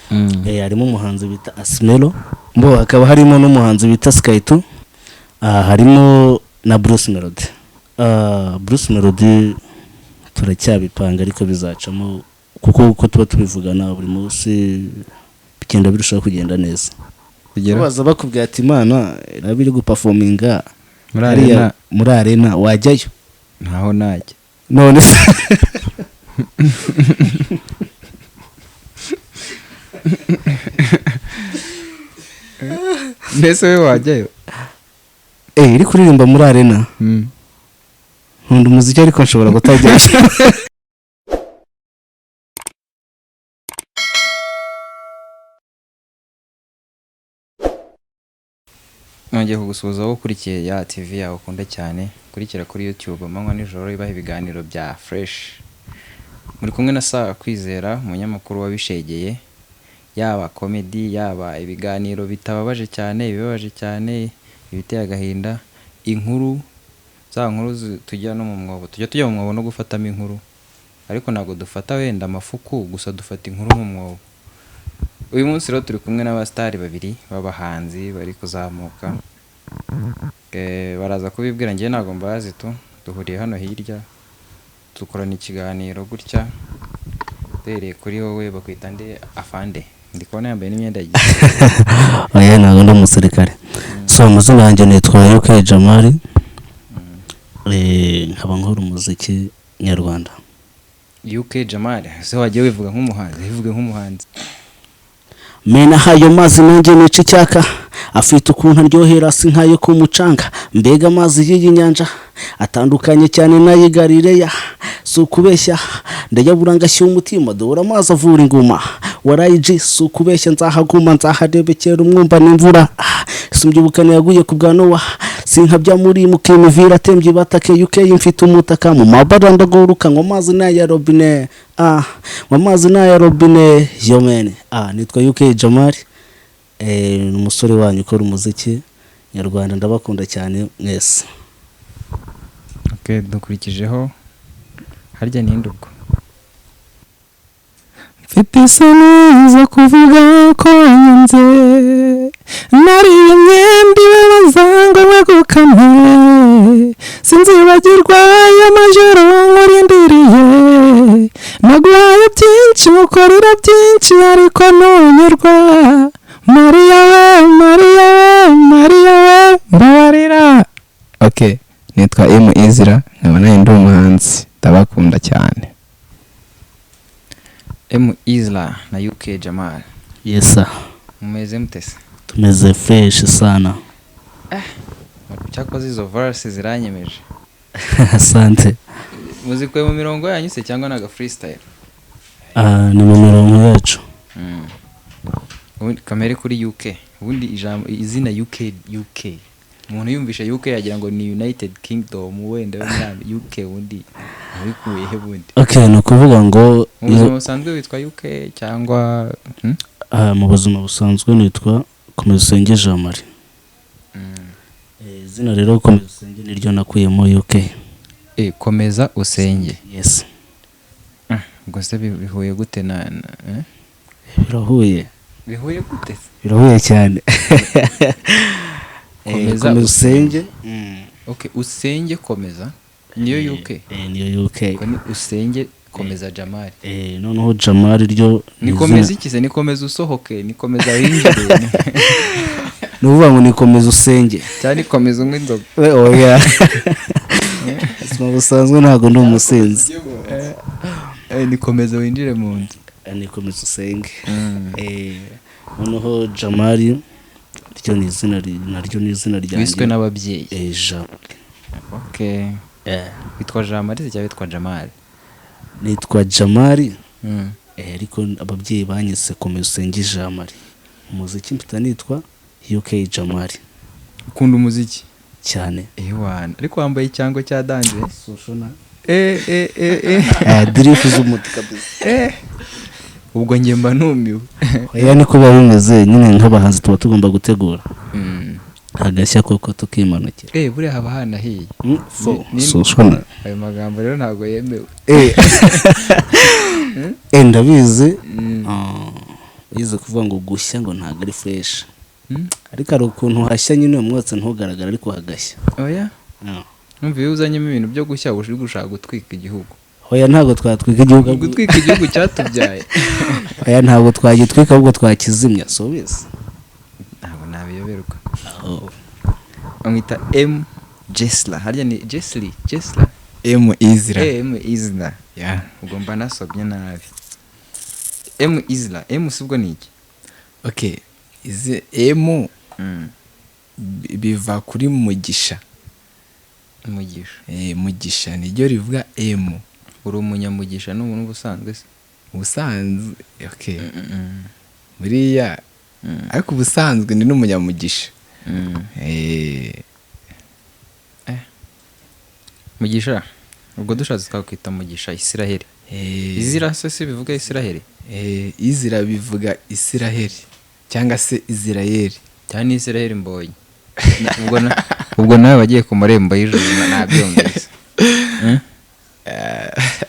Harimo umuhanzi bita Asmelo, mbo hakaba harimo n'umuhanzi bita Sky2, harimo na Bruce Melody. Bruce Melody turacyabipanga, ariko bizacamo kuko uko tuba tubivugana buri munsi bigenda birushaho kugenda neza. Kugera Baza bakubwira ati Imana iraba iri guperforminga muri hariya arena, muri arena, wajyayo? Ntaho najya. None se? Mbese wowe wajyayo? Iri kuririmba muri arena. Nkunda umuziki, ariko nshobora kutajyayo. Nongeye kugusuhuza wowe ukurikiye ya TV yawe ukunda cyane, ukurikira kuri YouTube amanywa nijoro, ibaha ibiganiro bya fresh. Muri kumwe na Sawa Kwizera, umunyamakuru wabishegeye, yaba comedy, yaba ibiganiro bitababaje cyane, ibibabaje cyane, ibiteye agahinda, inkuru, za nkuru tujya no mu mwobo, tujya mu mwobo no gufatamo inkuru, ariko ntabwo dufata wenda amafuku gusa, dufata inkuru mu mwobo. Uyu munsi rero turi kumwe n'abasitari babiri b'abahanzi bari kuzamuka. Baraza kubibwira, njyewe ntabwo mbazi tu, duhuriye hano hirya dukorana ikiganiro gutya. Duhereye kuri wowe, bakwita nde afande? Ndi kubona yambaye n'imyenda ya gisirikare. Oya, ntabwo ndi umusirikare. So amazina yanjye nitwa UK Jamali, nkaba nkora umuziki nyarwanda. UK Jamal, ese wagiye wivuga nk'umuhanzi? Wivuge nk'umuhanzi. Mena hayo mazi nanjye nica icyaka, afite ukuntu aryohera si nkayo ku mucanga. Mbega amazi y'iyi nyanja atandukanye cyane n'ay'i Galileya, si ukubeshya ndayabura ngashyira umutima, dore amazi avura inguma. Warayiji, si ukubeshya nzahaguma, nzaharebekera umwumva n'imvura. Simbyibukane yaguye ku bwa Nowa, sinkabya muri mukimivira atembye batake. UK mfite umutaka mu mabara, ndaguruka ngo amazi n'aya robine, ngo amazi n'aya robine. Yo man, nitwa UK Jamali, ni umusore wanyu ukora umuziki nyarwanda, ndabakunda cyane mwese. Okay, dukurikijeho harya ninde ubwo? Mfite isoni zo kuvuga ko wanyanze, nariye imyenda ibabaza ngo mwegukane, sinzibagirwa aya majoro nkurindiriye, naguhaye byinshi, nkukorera byinshi, ariko ntunyurwa. Mariya we, Mariya we, Mariya we, mbabarira. Okay, nitwa M Ezra, nkaba nawe ndi umuhanzi, ndabakunda cyane. M Isla na UK Jamal. Yes sir. Mumeze mutese? Tumeze fresh sana. Cyakoze izo verse ziranyemeje. Asante. Muzikuye mu mirongo yanyu se cyangwa naga freestyle? Ni mu mirongo yacu. Ubundi kamere kuri UK, ubundi ijambo izina UK, UK umuntu yumvisha UK yagira ngo ni United Kingdom wenda yo muri UK, ubundi wabikuye he bundi? Okay, ni ukuvuga ngo Mu buzima busanzwe witwa UK cyangwa Mu buzima busanzwe nitwa Komeza Usenge Jean Marie. Izina rero Komeza Usenge niryo nakuyemo UK. Komeza Usenge. Yes. Ubwo se bihuye gute na? Birahuye. Bihuye gute se? Birahuye cyane. Komeza Komeza Usenge. Okay, Usenge Komeza niyo UK. Niyo UK. Ubwo ni Usenge Komeza Jamali. Noneho Jamali ryo ni ni komeza izina- iki se? Ni komeza usohoke, ni komeza winjire? Ni ukuvuga ngo ni Komeza Usenge. Cyangwa ni komeza unywe inzoga? We, oya, ubuzima busanzwe ntabwo ndi umusinzi. Ni komeza winjire mu nzu. Ni Komeza Usenge. Noneho Jamali ryo ni izina naryo ni izina ryanjye. Wiswe n'ababyeyi? Jamali. Okay. Witwa Jamali se cyangwa witwa Jamali? Nitwa Jamali, ariko ababyeyi banyise Komeza Usenge Jamali. Umuziki mpita nitwa UK Jamali. Ukunda umuziki? Cyane. Ewana, ariko wambaye icyango cya danje. Soshona. Eh. Drip z'umuti kabisa. Ubwo njye mba numiwe. Oya, niko biba bimeze nyine, nk'abahanzi tuba tugomba gutegura agashya koko tukimanukira. Buriya haba hanahiye. Fo Ni- soshona. Ayo magambo rero ntabwo yemewe. Ndabizi. Wize kuvuga ngo gushya ngo ntabwo ari fresh, ariko hari ukuntu hashya nyine umwotsi ntugaragara ariko hagashya. Oya. Numva iyo uzanyemo ibintu byo gushya uba uri gushaka gutwika igihugu. Oya, ntabwo twatwika igihugu. Gutwika igihugu cyatubyaye. Oya, ntabwo twagitwika, ahubwo twakizimya, si ubizi? Ntabwo nabiyoberwa. Bamwita M Jesla, harya ni Jesli Jesla? M Izra. M Izla. Yeah. Ubwo mba nasobye nabi. M Izla, M si ubwo ni iki? Okay, izi M biva kuri mugisha. Umugisha. Mugisha niryo rivuga M. Uri umunyamugisha n'ubusanzwe se? Ubusanzwe, okay, buriya ariko ubusanzwe ni n'umunyamugisha. Mugisha, ubwo dushatse twakwita Mugisha Isiraheli. Izira se si bivuga Isiraheli? Izira bivuga Isiraheli cyangwa se Isirayeli. Cyane ni Isiraheli Mbonyi. Ubwo nawe wagiye ku marembo y'ijuru, nabyumvise.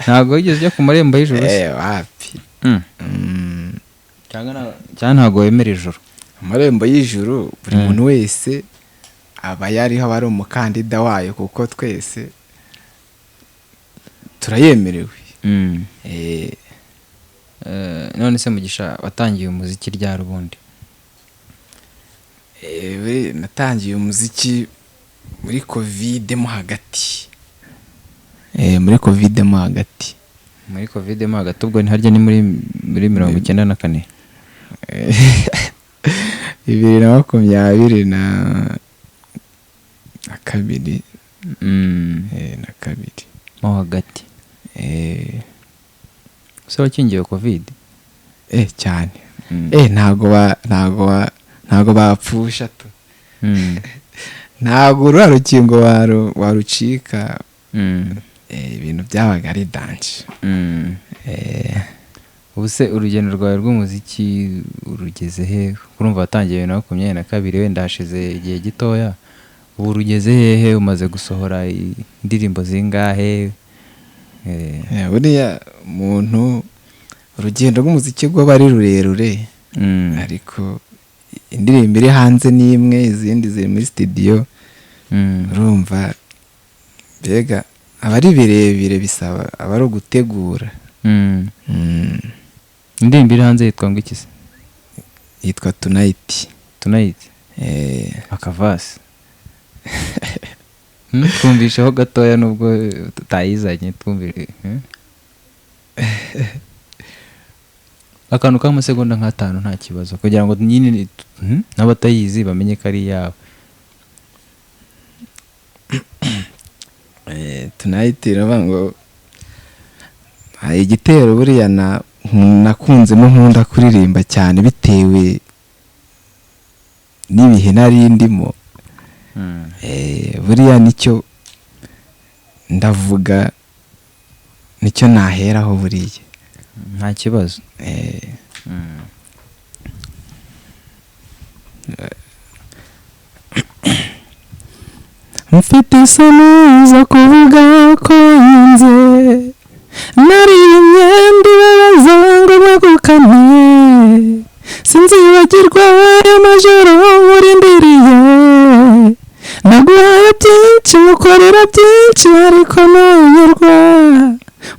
Ntabwo wigeze ujya ku marembo y'ijuru se? Wapi. Cyangwa ntabwo wemera ijuru? Amarembo y'ijuru buri muntu wese aba yariho, aba ari umukandida wayo, kuko twese turayemerewe. None se Mugisha, watangiye umuziki ryari ubundi? Natangiye umuziki muri Covid mo hagati. Muri Covid mo hagati. Muri Covid mo hagati, ubwo ni harya ni muri 94? 2022. Na kabiri. Mo hagati. Ese wakingiwe Covid? Cyane. Ntago bapfusha tu. Ntago ruriya rukingo warucika. Ibintu byabaga ari danger. Ubu se urugendo rwawe rw'umuziki urugeze he? Urumva watangiye 2022, wenda hashize igihe gitoya. Ubu rugeze hehe? Umaze gusohora indirimbo zingahe? Buriya muntu urugendo rw'umuziki rwaba ari rurerure, ariko indirimbo iri hanze ni imwe, izindi ziri muri studio. Urumva mbega aba ari birebire, bisaba aba ari ugutegura. Indirimbo iri hanze yitwa ngo iki se? Yitwa Tonight. Tonight? Akavasi. Twumvisheho gatoya nubwo tutayizanye, twumvire. Akantu k'amasegonda nk'atanu nta kibazo, kugira ngo nyine n'abatayizi bamenye ko ari iyawe. Tonight iravuga ngo hari igitero buriya nakunzemo, nkunda kuririmba cyane bitewe n'ibihe nari ndimo. Buriya nicyo ndavuga, nicyo naheraho buriya. Nta kibazo. Mfite isoni zo kuvuga ko nze nari imyenda ibabaza ngo bagukane, sinzibagirwa aya majoro nkurindiriye, naguhaye byinshi ngukorera byinshi ariko ntunyurwa.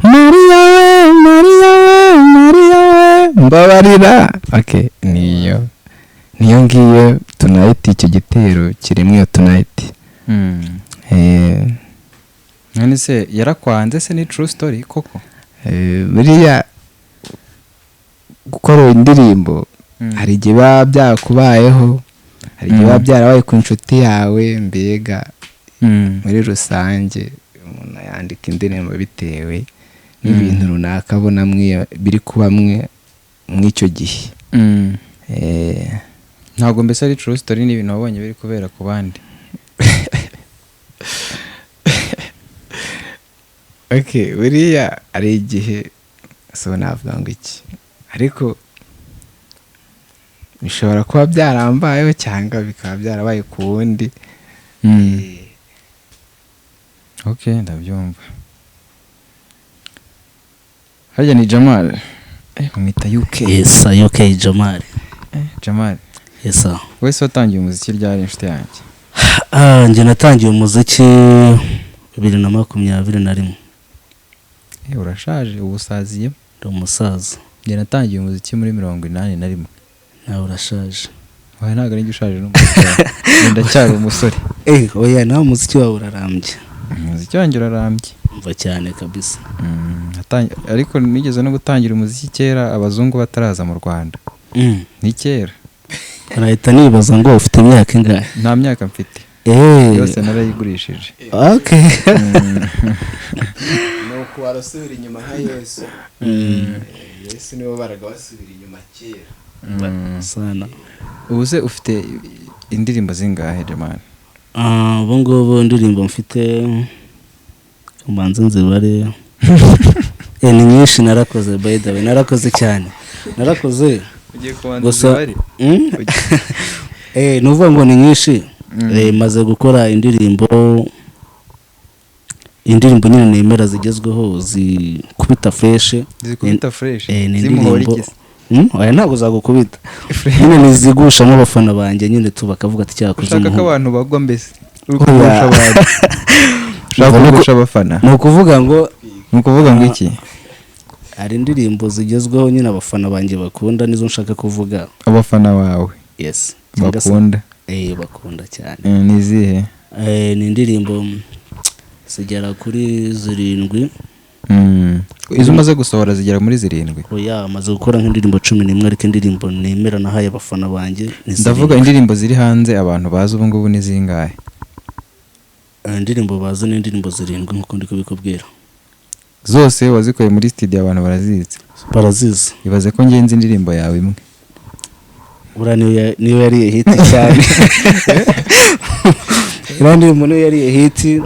Mariya we, Mariya we, Mariya we, mbabarira. Okay, niyo ngiyo Tonight, icyo gitero kirimo iyo Tonight. None se yarakwanze se, ni true story koko? Buriya gukora indirimbo hari igihe biba byakubayeho, hari igihe biba byarabaye ku nshuti yawe, mbega muri rusange umuntu yandika indirimbo bitewe n'ibintu runaka abona biri kuba mw'icyo gihe. Ntabwo mbese ari true story, ni ibintu wabonye biri kubera ku bandi. Okay, buriya ari igihe so navuga ngo iki, ariko bishobora kuba byarambayeho cyangwa bikaba byarabaye ku wundi. Okay, ndabyumva. Harya ni Jamal. Bamwita UK. Yes, UK Jamal. Jamal. Yes, sir. Wese watangiye umuziki ryari, inshuti yanjye? Ah, njye natangiye umuziki 2021. Urashaje, ubu usaziye. Ndi umusaza. Njye natangiye umuziki muri 81. Nawe urashaje. Oya, ntabwo ari njye ushaje n'umuziki wawe. Njye ndacyari umusore. Oya, nawe umuziki wawe urarambye. Umuziki wanjye urarambye. Umva cyane kabisa. Ariko nigeze no gutangira umuziki kera, abazungu bataraza mu Rwanda. Ni kera. Arahita nibaza ngo ufite imyaka ingahe? Nta myaka mfite. Yose narayigurishije. Okay. Ni uku warasubira inyuma nka Yesu. Yesu nibo baraga basubira inyuma kera. Sana. Ubu se ufite indirimbo zingahe, Jamal? Ah, ubu ngubu indirimbo mfite, mbanze nzibare. Ni nyinshi, narakoze. By the way, narakoze cyane, narakoze. Ugiye kubanza Gusa ni ukuvuga ngo ni nyinshi. Maze gukora indirimbo nyine nemera zigezweho, zikubita fresh. Zikubita fresh? Ni Zimuhora indirimbo iki se? Oya, ntabwo zagukubita nyine, nizigushamo abafana banjye nyine tu, bakavuga ati cyakoze Ushaka ko umuhungu. abantu bagwa mbese, uri Oya. kugusha abantu, ushaka kugusha abafana. Ni ukuvuga ngo Ni ukuvuga ngo iki? Hari indirimbo zigezweho nyine abafana banjye bakunda, nizo nshaka kuvuga. Abafana bawe Yes. Cyangwa se- bakunda? Bakunda cyane. Ni izihe? Ni indirimbo zigera kuri zirindwi. Izo umaze gusohora zigera muri zirindwi? Oya, amaze gukora nk'indirimbo 11, ariko indirimbo nemera nahaye abafana banjye ni Ndavuga zirindwi. indirimbo ziri hanze abantu bazi ubu ngubu ni zingahe? Indirimbo bazi ni indirimbo zirindwi nk'uko ndi kubikubwira. Zose wazikuye muri studio, abantu barazizi? Barazizi. Ibaze ko ngenzi indirimbo yawe imwe. Buriya niyo yariye hit cyane, iriya ndirimbo niyo yariye hit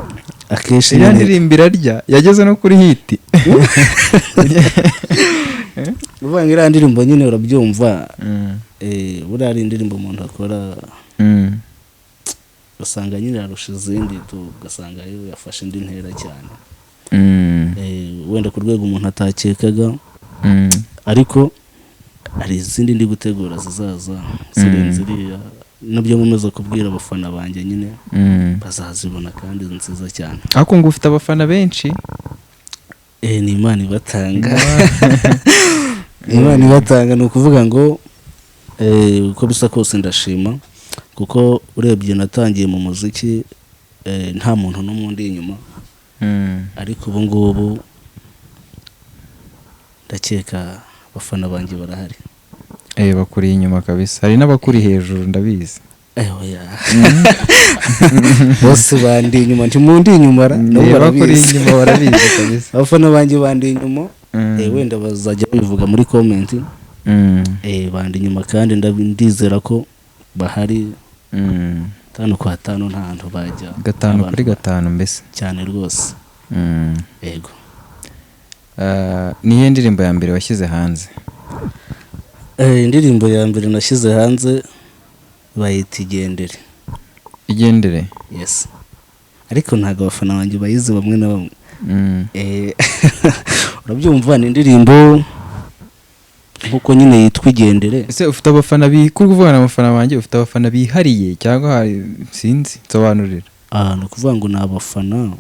akenshi Iriya nyine. ndirimbo irarya, yageze no kuri hit. Uvuga ngo iriya ndirimbo nyine urabyumva. Buriya ari indirimbo umuntu akora, usanga nyine arusha izindi tu, ugasanga yo yafashe indi ntera cyane. Wenda ku rwego umuntu atakekaga, ariko hari izindi ndi gutegura zizaza zirenze iriya, nabyo nkomeza kubwira abafana banjye nyine, bazazibona kandi nziza cyane. Ariko ngo ufite abafana benshi. Ni Imana ibatanga, ni Imana ibatanga. Ni ukuvuga ngo uko bisa kose ndashima, kuko urebye natangiye mu muziki nta muntu n'umwe undi inyuma, ariko ubu ngubu ndakeka abafana banjye barahari. Bakuri inyuma kabisa, hari n'abakuri hejuru, ndabizi. Oya, bose bandi inyuma, ntimundi inyuma ra nabo. Bakuri Barabizi. inyuma barabizi kabisa. Abafana banjye bandi inyuma. Wenda bazajya babivuga muri comment. Bandi inyuma kandi ndizera ko bahari tanu kwa tanu, nta hantu bajya. Gatanu Abantu kuri gatanu mbese. Cyane rwose. Yego. Niyo ndirimbo ya mbere washyize hanze? Indirimbo ya mbere nashyize hanze bayita "Igendere". "Igendere"? Yes, ariko ntabwo abafana banjye bayizi bamwe na bamwe. Urabyumva, ni indirimbo nkuko nyine yitwa "Igendere". Ese ufite abafana bi kuri kuvugana abafana banjye, ufite abafana bihariye cyangwa sinzi, nsobanurira. Ah, ni ukuvuga ngo ni abafana,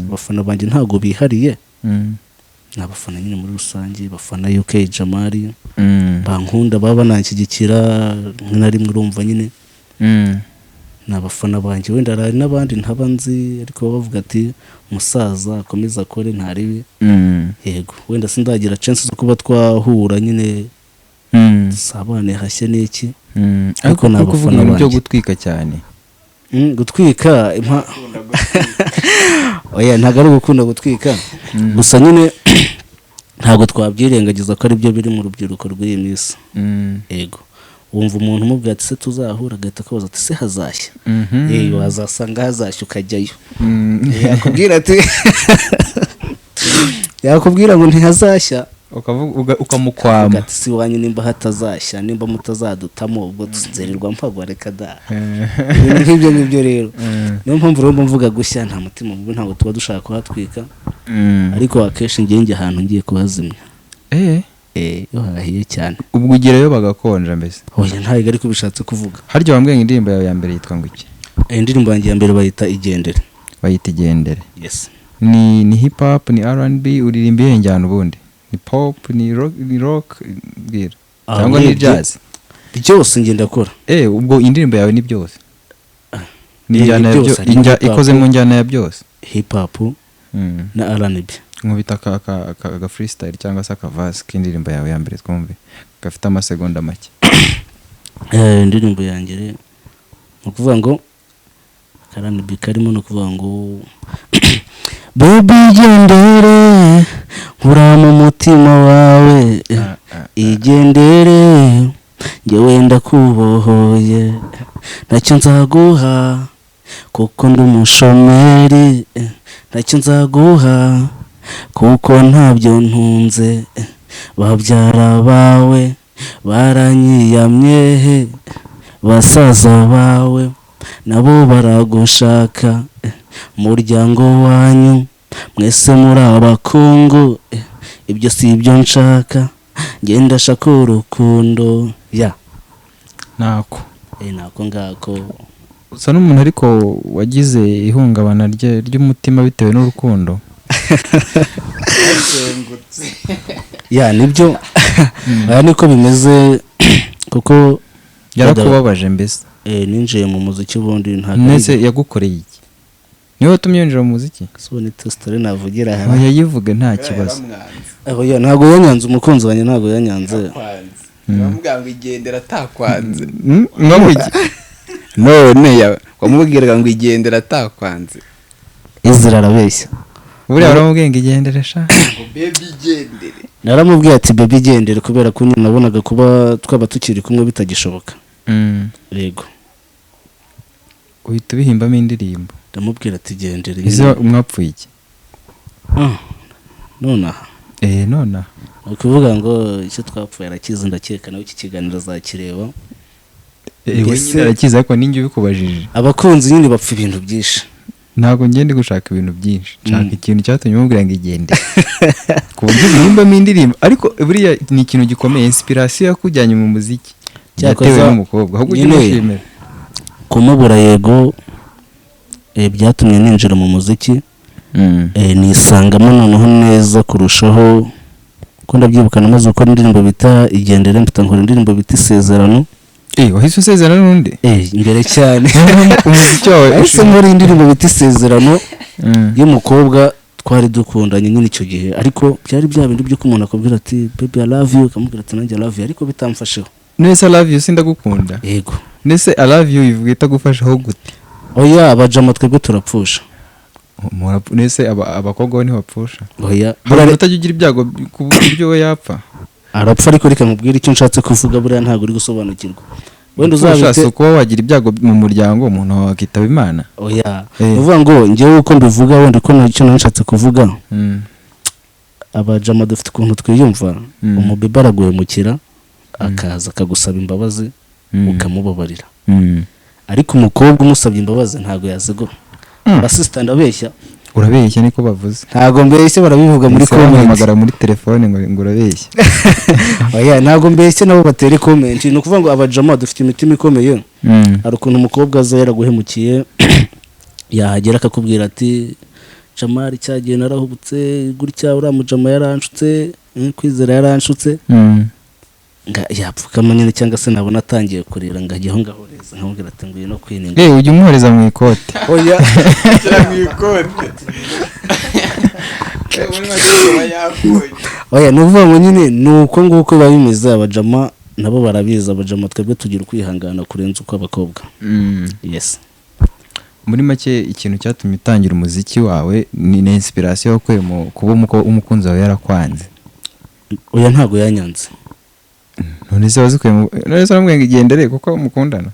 abafana banjye ntabwo bihariye. Ni abafana nyine muri rusange bafana UK Jamali, bankunda, baba bananshyigikira rimwe na rimwe, urumva nyine. Ni abafana banjye, wenda hari n'abandi ntaba nzi, ariko baba bavuga ati umusaza akomeze akore ntaribi. Yego, wenda sindagira chance zo kuba twahura nyine, dusabane, hashye n'iki. Ariko Ariko ni uri kuvuga abafana ibintu byo banjye. gutwika cyane. Gutwika impa oya, ntabwo ari ugukunda gutwika gusa nyine, ntabwo twabyirengagiza ko aribyo biri mu rubyiruko rw'iyi minsi. Yego, wumva umuntu umubwira ati se tuzahura, agahita akubaza ati se hazashya? Wazasanga hazashya ukajyayo. Yakubwira ati, yakubwira ngo ntihazashya, Ukamukwama. Avuga ati si iwanyu, nimba hatazashya, nimba mutazadutamo, ubwo nzererwa mpagwa, reka da. Ibintu nk'ibyo ngibyo rero. Niyo mpamvu rero mba mvuga gushya nta mutima mubi, ntabwo tuba dushaka kuhatwika, ariko akenshi ngiye njya ahantu ngiye kuhazimya. Iyo hahiye cyane. Ubwo ugerayo bagakonja mbese? Oya, ntabwo ariko bishatse kuvuga. Harya wambwiye ngo indirimbo yawe ya mbere yitwa ngo iki? Indirimbo yanjye ya mbere bayita Igendere. Bayita Igendere? Yes. Ni hip hop, ni R&B, uririmba iyihe njyana ubundi? Ni pop, ni rock, ni rock, mbwira. Cyangwa ni Urebye jazz? Byose njye ndakora. Ubwo indirimbo yawe ni byose, ni injyana Ni ya byose, harimo hip hop. ikoze mu njyana ya byose. Hip hop na R&B. Nkubita aka freestyle cyangwa se akavasi k'indirimbo yawe ya mbere twumve, gafite amasegonda make. Indirimbo yanjye rero ni ukuvuga ngo R&B karimo, ni ukuvuga ngo: "Baby, igendere, nkura mu mutima wawe, igendere, njye wenda kubohoye, ntacyo nzaguha kuko ndi umushomeri, ntacyo nzaguha kuko ntabyo ntunze, babyara bawe baranyiyamye, basaza bawe nabo baragushaka, umuryango wanyu mwese muri abakungu, ibyo si ibyo nshaka, ngenda shaka urukundo ya." Ntako. Nako ngako. Usa n'umuntu ariko wagize ihungabana ry'umutima bitewe n'urukundo. Ya, nibyo, aya niko bimeze kuko Yarakubabaje mbese? Ninjiye mu muziki ubundi ntabwo Mbese yagukoreye iki? Niwe watumye winjira mu muziki? Ari story navugira aha. Oya, yivuge, nta kibazo. Oya, ntabwo yanyanze, umukunzi wanjye ntabwo yanyanze. Yakwanze, bamubwira ngo igendera atakwanze. Ngo iki? None wamubwiraga ngo igendera atakwanze. Ezra arabeshya. Buriya waramubwiye ngo igendere sha? Ngo baby, igendere. Naramubwiye ati: "Baby, igendere," kubera ko nyine nabonaga kuba twaba tukiri kumwe bitagishoboka. Yego. Uhita ubihimbamo indirimbo. Ndamubwira ati: "Igendere." Ese Nyine. mwapfuye iki? Nonaha? Nonaha. Ni ukuvuga ngo icyo twapfuye arakizi, ndakeka nawe iki kiganiro azakireba. We Mbese- nyine arakizi, ariko ninjye ubikubajije. Abakunzi nyine bapfa ibintu byinshi. Ntabwo ngende gushaka ibintu byinshi, nshaka ikintu cyatumye umubwira ngo igende ku buryo ubihimbamo indirimbo. Ariko buriya ni ikintu gikomeye, inspiration yakujyanye mu muziki Cyakoze yatewe n'umukobwa, ahubwo ujye nyine umushimira. Kumubura, yego, byatumye ninjira mu muziki, nisangamo noneho neza kurushaho, ko ndabyibuka namaze gukora indirimbo bita Igendere, mpita nkora indirimbo bita Isezerano. Wahise usezerana n'undi? Imbere cyane. Umuziki wawe Nahise nkora indirimbo bita Isezerano y'umukobwa twari dukundanye nyine icyo gihe, ariko byari bya bindi by'uko umuntu akubwira ati: "Baby, I love you," ukamubwira ati: "Nanjye I love you," ariko bitamfasheho. Nese I love you sindagukunda? Yego. Nese I love you ivuga itagufashaho gute? Oya, abajama twebwe turapfusha. Nese abakobwa bo ntibapfusha? Oya. Hari umuntu utajya ugira ibyago ku buryo we yapfa? Arapfa, ariko reka nkubwire icyo nshatse kuvuga, buriya ntabwo uri gusobanukirwa wenda. Gupfusha si Uzabite. ukuba wagira ibyago mu muryango, umuntu wawe akitaba Imana? Oya. Ni ukuvuga ngo njyewe uko mbivuga, wenda uko icyo nari nshatse kuvuga, abajama dufite ukuntu twiyumva. Umubebe araguhemukira, akaza akagusaba imbabazi, ukamubabarira, ariko umukobwa umusabye imbabazi ntabwo yazigura. Abasisita, ndabeshya? Urabeshya, niko bavuze. Ntabwo mbeshya, barabivuga muri Bahise comment. bampamagara muri telefone ngo urabeshya. Oya, ntabwo mbeshya, nabo batere comment. Ni ukuvuga ngo abajama dufite imitima ikomeye. Hari ukuntu umukobwa aza yaraguhemukiye, yahagera akakubwira ati: "Jamari, cyagiye narahubutse gutya, uriya mujama yaranshutse, Kwizera yaranshutse." Nga yapfukama nyine, cyangwa se nabona atangiye kurira, ngajya aho ngahoreza, nkamubwira ati: "Ngwino kwininga." Ujya umuhoreza mu ikote? Oya. Shyira mu ikote muri make aba yakuye. Oya, ni ukuvuga ngo nyine ni uko nguko biba bimeze, abajama nabo barabizi. Abajama twebwe tugira ukwihangana kurenza uko abakobwa. Yes. Muri make, ikintu cyatumye utangira umuziki wawe ni inspiration wakuye mu kuba umukunzi wawe yarakwanze? Oya, ntabwo yanyanze. None se wazikuye mu, none se uramubwira ngo igendere kuko mukundana?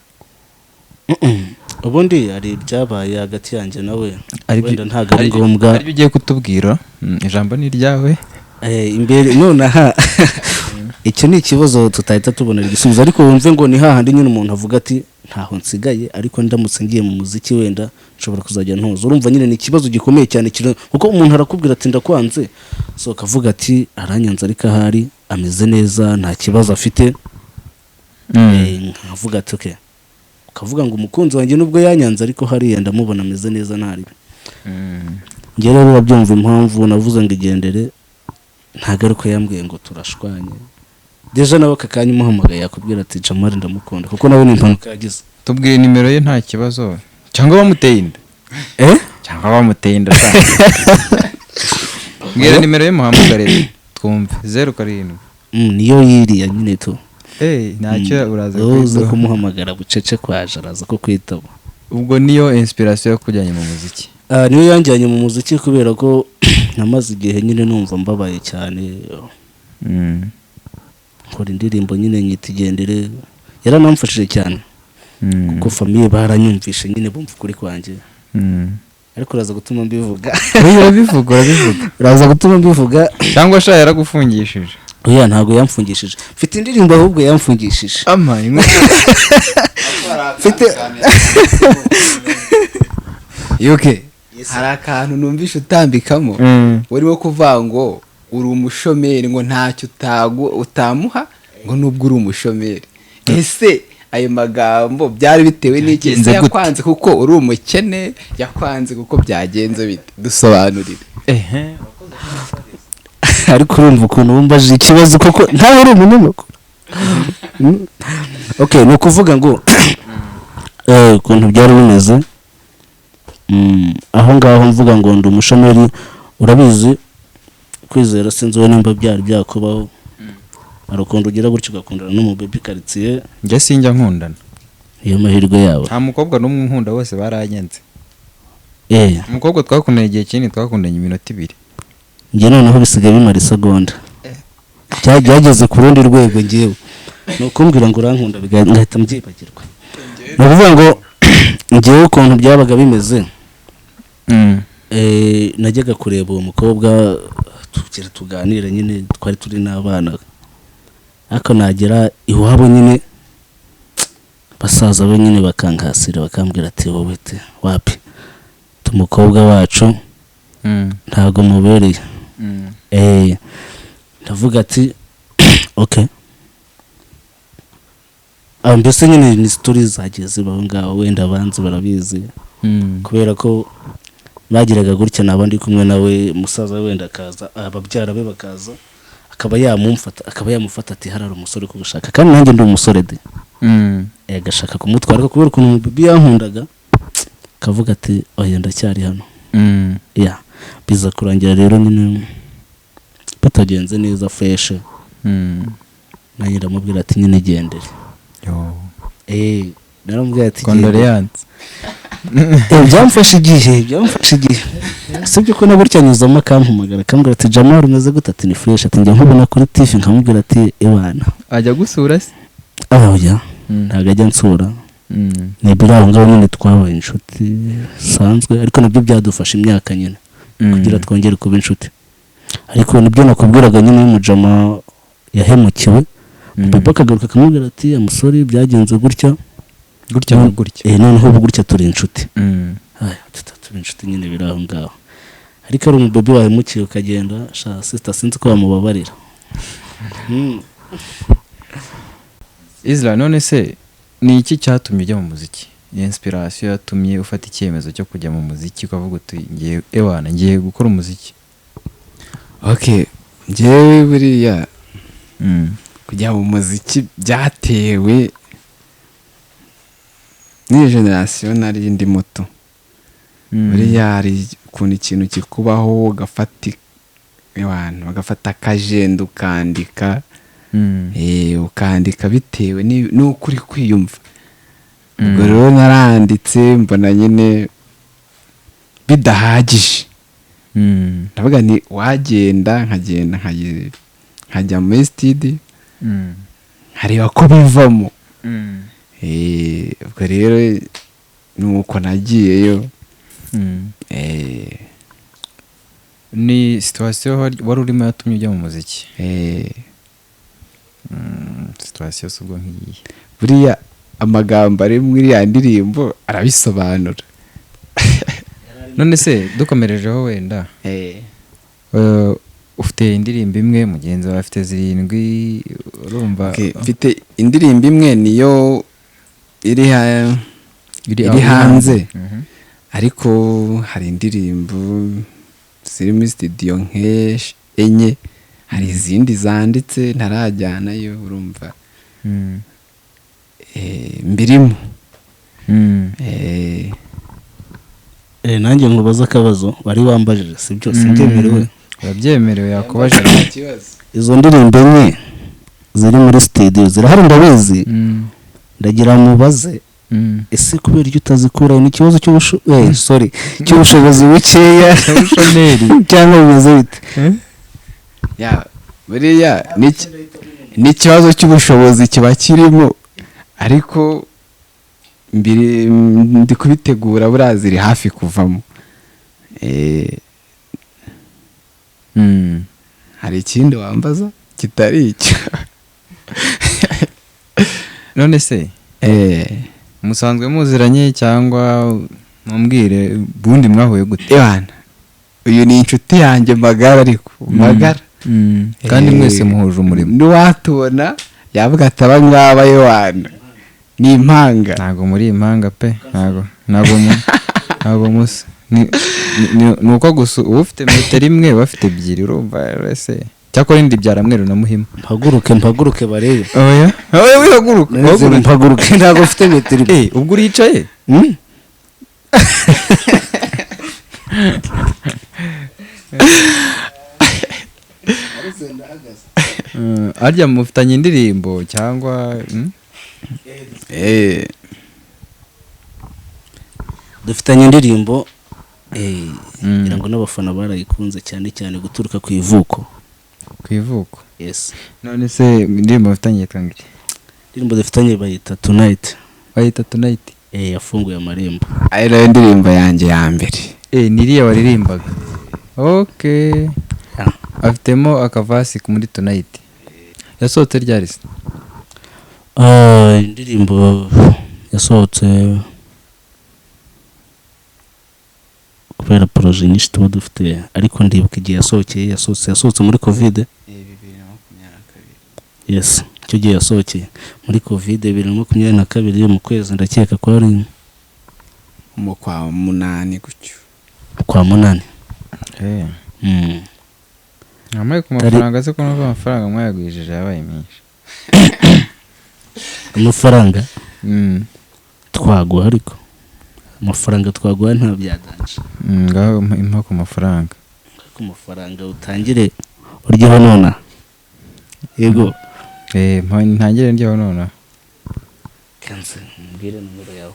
Mm-mm. Ubundi hari ibyabaye hagati yanjye nawe, Aribyo- wenda ntabwo ari ngombwa. Aribyo ugiye kutubwira. Ijambo ni iryawe. Imbere nonaha icyo ni ikibazo tutahita tubonera igisubizo, ariko wumve ngo ni hahandi nyine umuntu avuga ati: "Ntaho nsigaye, ariko ndamutse ngiye mu muziki wenda nshobora kuzajya ntuza." Urumva nyine ni ikibazo gikomeye cyane, kuko umuntu arakubwira ati: "Ndakwanze," so akavuga ati: "Aranyanze," ariko ahari Ameze neza, nta kibazo afite. Nkavuga ati okay, ukavuga ngo umukunzi wanjye nubwo yanyanze, ariko hariya ndamubona ameze neza, ntaribi. Njye rero urabyumva, impamvu navuze ngo igendere, ntabwo ari uko yambwiye ngo turashwanye. Déjà nawe aka kanya umuhamagaye yakubwira ati Jamari ndamukunda, kuko nawe ni impanuka yagize. Tubwire nimero ye, nta kibazo. Cyangwa bamuteye inda? Eh. Cyangwa bamuteye inda sha. Mbwira nimero ye muhamagare twumve. 07. Niyo yiriya nyine tu. Eh, ntacyo, uraza Wowe uza kwitaba. kumuhamagara bucece, kwaje araza ko kwitaba. Ubwo niyo inspiration yo kujyanye mu muziki? Ah, niyo yanjyanye mu muziki, kubera ko namaze igihe nyine numva mbabaye cyane, nkora indirimbo nyine nyita igendere. Yaranamfashije cyane, kuko famille baranyumvishe nyine, bumva ukuri kwanjye. Ariko uraza gutuma mbivuga. Oya, urabivuga, urabivuga. Uraza gutuma mbivuga. Cyangwa sha yaragufungishije? Oya, ntabwo yamfungishije. Mfite indirimbo ahubwo yamfungishije. Ama inkuru. Mfite. Yuke, hari akantu numvishe utambikamo, wari wo kuvuga ngo uri umushomeri, ngo ntacyo utamuha, ngo nubwo uri umushomeri. Ese ayo magambo byari bitewe n'iki? Ese Byagenze gute? yakwanze kuko uri umukene? Yakwanze kuko byagenze bite? Dusobanurire. Ehe. Ariko urumva ukuntu wumbaje ikibazo, koko ntawe uri umunyamakuru. Okay, ni ukuvuga ngo ukuntu byari bimeze, aho ngaho mvuga ngo ndi umushomeri, urabizi Kwizera, sinzi wowe nimba byari byakubaho, hari ukuntu ugira gutyo ugakundana n'umubebi karitsiye. Njye sinjya nkundana. Niyo mahirwe yawe. Nta mukobwa n'umwe unkunda, bose baranyanze. Umukobwa twakundanye igihe kinini, twakundanye iminota 2. Njye noneho bisigaye bimara isegonda. Byageze ku rundi rwego. Ngewe ni ukumbwira ngo urankunda, ngahita mbyibagirwa. Ni ukuvuga ngo ngewe ukuntu byabaga bimeze, najyaga kureba uwo mukobwa, tugira tuganire nyine, twari turi n'abana, ariko nagera iwabo nyine, basaza be nyine bakankasira, bakambwira ati wowe te wapi, umukobwa wacu ntabwo mubereye. Ndavuga ati okay. Ah, mbese nyine ni story zagiye zibaho ngaho, wenda abanzi barabizi, kubera ko bagiraga gutya, naba ndi kumwe nawe, musaza we wenda akaza, ababyara be bakaza, akaba yamumfata, akaba yamufata ati harari umusore uri kugushaka, kandi nanjye ndi umusore de. Agashaka kumutwara, ariko kubera ukuntu bibi yankundaga, akavuga ati oya, ndacyari hano. Ya, biza kurangira rero nyine bitagenze neza fresh. Nanjye ndamubwira ati nyine gendere. Yo. Naramubwira ati gendere. Condoléances. Byamfashe igihe, byamfashe igihe. Sibyo ko na gutya anyuzamo akampamagara, akambwira ati Jamal, umeze gute? Ati ni fresh. Ati njya nkubona kuri TV. Nkamubwira ati ewana. Ajya gusura se? Ah, oya, ntabwo ajya ansura. Ni biri aho ngaho nyine, twabaye inshuti bisanzwe, ariko nabyo byadufashe imyaka nyine kugira twongere kuba inshuti. Ariko nibyo nakubwiraga nyine, y'umujama yahemukiwe, papa akagaruka akamubwira ati amusore byagenze gutya. Gutya na gutya. Noneho ubu gutya turi inshuti. Aya, turi inshuti nyine, biri aho ngaho. Ariko ari umubebi wahemukiye ukagenda sha sister, sinzi ko wamubabarira. Isla, none se ni iki cyatumye ujya mu muziki? Ni inspiration yatumye ufata icyemezo cyo kujya mu muziki, ukavuga uti ngiye, ewana, ngiye gukora umuziki? Okay, njyewe buriya kujya mu muziki byatewe n'iyi generation nari ndi muto. Buriya hari ukuntu ikintu kikubaho, ugafata abantu bagafata akajenda ukandika, ukandika bitewe n'uko uri kwiyumva. Ubwo rero naranditse, mbona nyine bidahagije. Ndavuga ni wagenda nkagenda nkajya muri studio, nkareba ko bivamo. Ubwo rero nuko nagiyeyo. Ni situation wari urimo yatumye ujya mu muziki? Eh. Situation si ubwo nk'iyi? Buriya amagambo ari muri iriya ndirimbo arabisobanura. None se dukomerejeho wenda, Ufite indirimbo imwe, mugenzi wawe afite 7, urumva. Okay, mfite indirimbo imwe niyo iri iri hanze. Ariko hari indirimbo ziri muri studio nk'esh 4, hari izindi zanditse ntarajyanayo, urumva. Mbirimo. Nanjye nkubaza akabazo wari wambajije, sibyo? Simbyemerewe. Urabyemerewe, yakubajije. Izo ndirimbo 4 ziri muri studio zirahari ndabizi. Ndagira mubaze, ese kubera icyo utazikura ni ikibazo sorry, cy'ubushobozi bukeya cyangwa bimeze bite? Ya buriya ni ikibazo cy'ubushobozi kiba kirimo, ariko ndi kubitegura, buriya ziri hafi kuvamo. Hari ikindi wambaza kitari icyo? None se musanzwe muziranye cyangwa mumbwire bundi mwahuye gute? Ewana, uyu ni inshuti yanjye magara, ariko magara. Kandi mwese muhuje umurimo. N'uwatubona yavuga ati aba ngaba Yohana ni impanga. Ntago muri impanga pe, ntago musa. Ni uko gusa uba ufite metero imwe, uba ufite 2, urumva ese. Cyakora indi byara mweru na muhima. Mpaguruke barebe. Oya. Oya wihaguruka. Mpaguruke ntago ufite metero imwe. Ubwo uricaye? Arya mufitanye indirimbo cyangwa Dufitanye indirimbo, ngira ngo n'abafana barayikunze cyane cyane guturuka ku ivuko. Ku ivuko? Yes. None se indirimbo mufitanye yitwa ngiki? Indirimbo dufitanye bayita Tonight. Bayita Tonight? Yafunguye amarembo. Ari nayo ndirimbo yanjye ya mbere. Niriya waririmbaga. Okay. Afitemo akavasi muri Tonight. Yasohotse ryari se? Indirimbo yasohotse kubera projet nyinshi tuba dufite, ariko ndibuka igihe yasohokeye, yasohotse muri Covid. 2022. Yes, icyo gihe yasohokeye muri Covid 2022 mu kwezi, ndakeka ko ari mu kwa 8 gutyo. Kwa 8. Amaye ku mafaranga se ko numva amafaranga mwayagwijije yabaye menshi. Amafaranga? Twaguha, ariko amafaranga twaguha nta byadanje. Ngaho impa ku mafaranga. Ku mafaranga utangire uryeho nona. Yego. Ntangire ndyeho nona. Kanze mbwire numero yawe.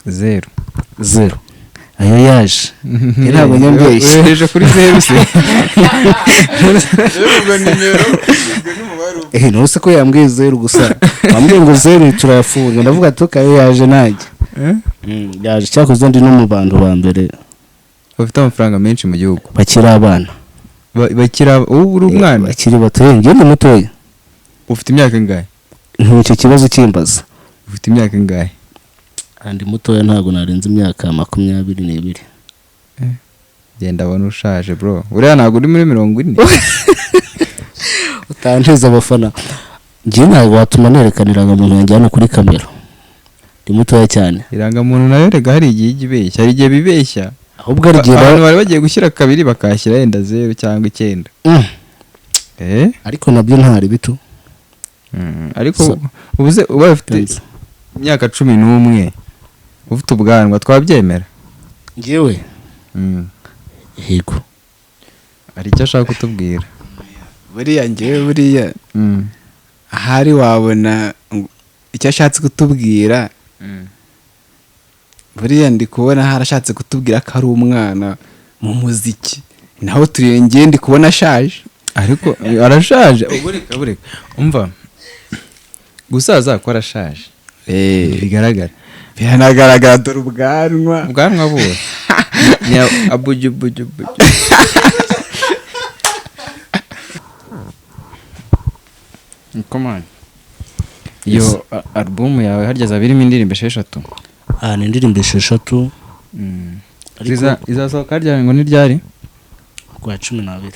0. 0. Ayo yaje. Ntabwo nyambeshye. Ejo kuri 0 se. Ubwo nimero Ntuse ko yambwiye 0 gusa. Wambwiye ngo 0 turayafunga. Ndavuga tukayo yaje nanjye. Yaje cyakoze ndi no mu bantu ba mbere bafite amafaranga menshi mu gihugu. Bakiri abana. Bakiri ubu uri umwana? Bakiri bato, ngiye ndi mutoya. Ufite imyaka ingahe? Icyo kibazo kimbaza. Ufite imyaka ingahe? Andi mutoya, ntago narenze imyaka 22. Genda abona ushaje bro. Uriya ntago uri muri 40. Utanteza abafana. Ngiye ntago watuma nerekaniraga umuntu yanjye hano kuri kamera. Ndi mutoya cyane. Irangamuntu nayo rega hari igihe ibeshya, hari igihe bibeshya. Ahubwo ari igihe abantu bari bagiye gushyira 2 bakashyira yenda 0 cyangwa 9. Ariko nabyo ntari bitu. Ariko ubuze uba ufite imyaka 11 ufite ubwanwa twabyemera. Ngiyewe? Yego. Hari icyo ashaka kutubwira. Buriya ngiyewe buriya. Ahari wabona icyo ashatse kutubwira. Buriya ndi kubona harashatse kutubwira ko ari umwana mu muziki. Naho turengeye ndi kubona ashaje. Ariko arashaje. Ubureka. Umva. Gusaza ko arashaje. Bigaragara. Biranagaragara dore ubwanwa. Ubwanwa buwe. Ni abuju buju buju. Come on. Iyo album yawe harya zabirimo indirimbo 6. Ni indirimbo 6. Izasohoka harya ngo ni ryari? Kwa 12.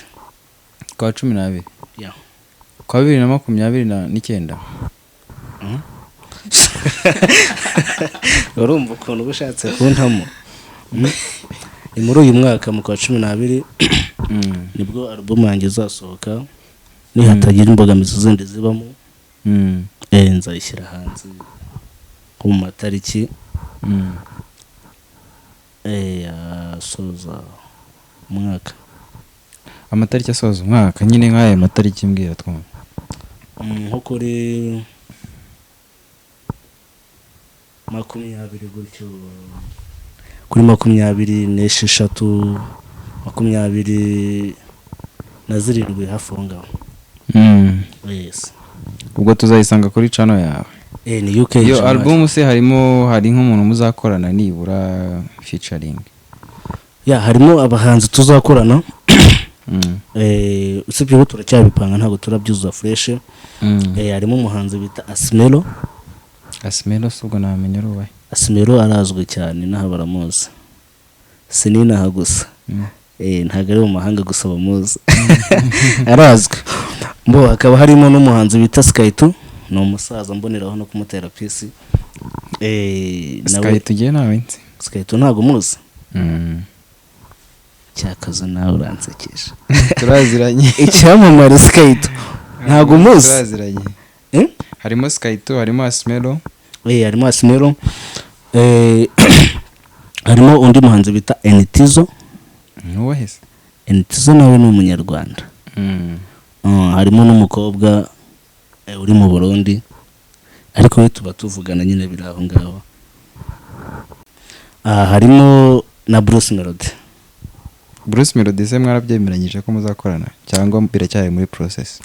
Kwa 12 Yeah. kwa 2029. Urumva ukuntu uba ushatse kuntamo. Ni muri uyu mwaka mu kwa 12 nibwo album yanjye izasohoka, nihatagira imbogamizi zindi zibamo. Nzayishyira hanze nko mu matariki asoza umwaka. Amatariki asoza umwaka nyine, nk'aya matariki mbwira twumva. Nko kuri 20 gutyo, kuri 26, 27, hafi aho ngaho. Yes. Ubwo tuzayisanga kuri channel yawe? Ni UK Iyo Jamal. album se harimo, hari nk'umuntu muzakorana nibura featuring? Ya, harimo abahanzi tuzakorana. Usibye ko turacyabipanga, ntabwo turabyuzuza fresh. Harimo umuhanzi bita Asmelo. Asmelo se ubwo namenya ari uwahe? Asmelo arazwi cyane n'aha baramuzi, si n'inaha gusa. Ntabwo ari mu mahanga gusa bamuzi, arazwi. Mbo hakaba harimo n'umuhanzi bita Skyto, ni umusaza, mboneraho no kumutera peace. Nawe Sky tugiye nawe nzi. Skyto ntabwo muzi? Cyakaza nawe uransekeje. Turaziranye. Icyamamare Skyto ntabwo muzi? Turaziranye. Eh? Harimo Sky2, harimo Asmelo. Harimo Asmelo, harimo undi muhanzi bita Enitizo. Nuwahe se? Enitizo nawe ni umunyarwanda. Harimo n'umukobwa uri mu Burundi, ariko we tuba tuvugana nyine biri aho ngaho. Harimo na Bruce Melody. Bruce Melody se mwarabyemeranyije ko muzakorana cyangwa biracyari muri process?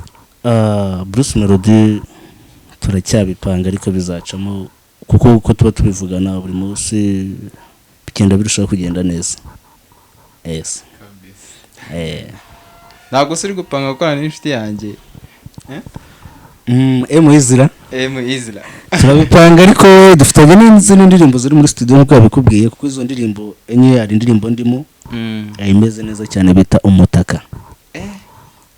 Bruce Melody turacyabipanga, ariko bizacamo kuko uko tuba tubivugana buri munsi bigenda birushaho kugenda neza. Yes. Ntabwo se uri gupanga gukorana n'inshuti yanjye? M Izra. M Izra. Turabipanga, ariko dufitanye n'izindi ndirimbo ziri muri studio nk'uko yabikubwiye, kuko izo ndirimbo enye hari indirimbo ndimo imeze neza cyane bita Umutaka,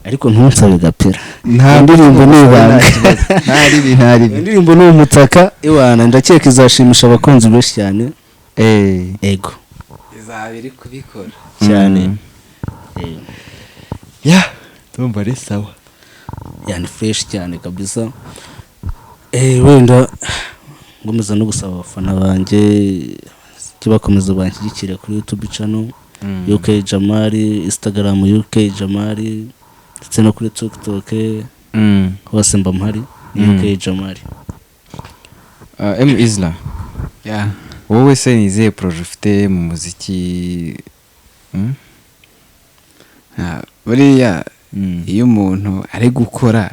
ariko ntunsabe gapira. Nta Indirimbo ni ibanga. Ntaribi, ntaribi. Indirimbo ni Umutaka, iwana ndakeka izashimisha abakunzi benshi cyane. Ego. Izaba iri kubikora. Cyane. Ya, ndumva ari sawa. Yani fresh cyane kabisa. Wenda ngomeza no gusaba abafana banjye bakomeza banshyigikira kuri YouTube channel UK Jamali, Instagram UK Jamali, ndetse no kuri TikTok, hose mba mpari ni UK Jamali. M Izra. Ya. Wowe se ni izihe projet ufite mu muziki? Buriya iyo umuntu ari gukora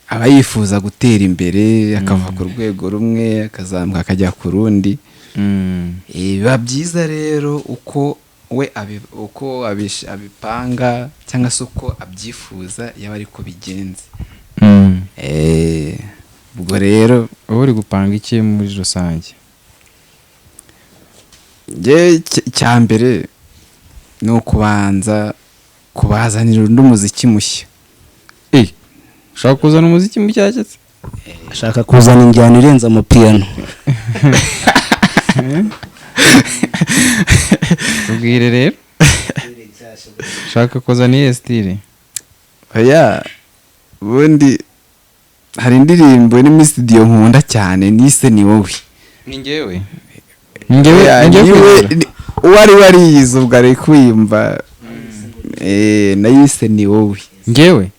aba yifuza gutera imbere, akava ku rwego rumwe akazamuka akajya ku rundi. Biba byiza rero uko we uko abipanga cyangwa se uko abyifuza yaba ariko bigenze. Ubwo rero Wowe uri gupanga iki muri rusange? Njye icya mbere ni ukubanza kubazanira undi muziki mushya. Ushaka kuzana umuziki mushya se? Ashaka kuzana injyana irenze amapiyano. Tubwire rero, ushaka kuzana iyihe style? Oya, ubundi hari indirimbo iri muri studio nkunda cyane nise Ni Wowe. Ni njyewe, ni njyewe. Oya, Ni njyewe niwe kwizera. Uwo ari we ariyizi, ubwo ari kwiyumva. Nayise Ni Wowe. Njyewe?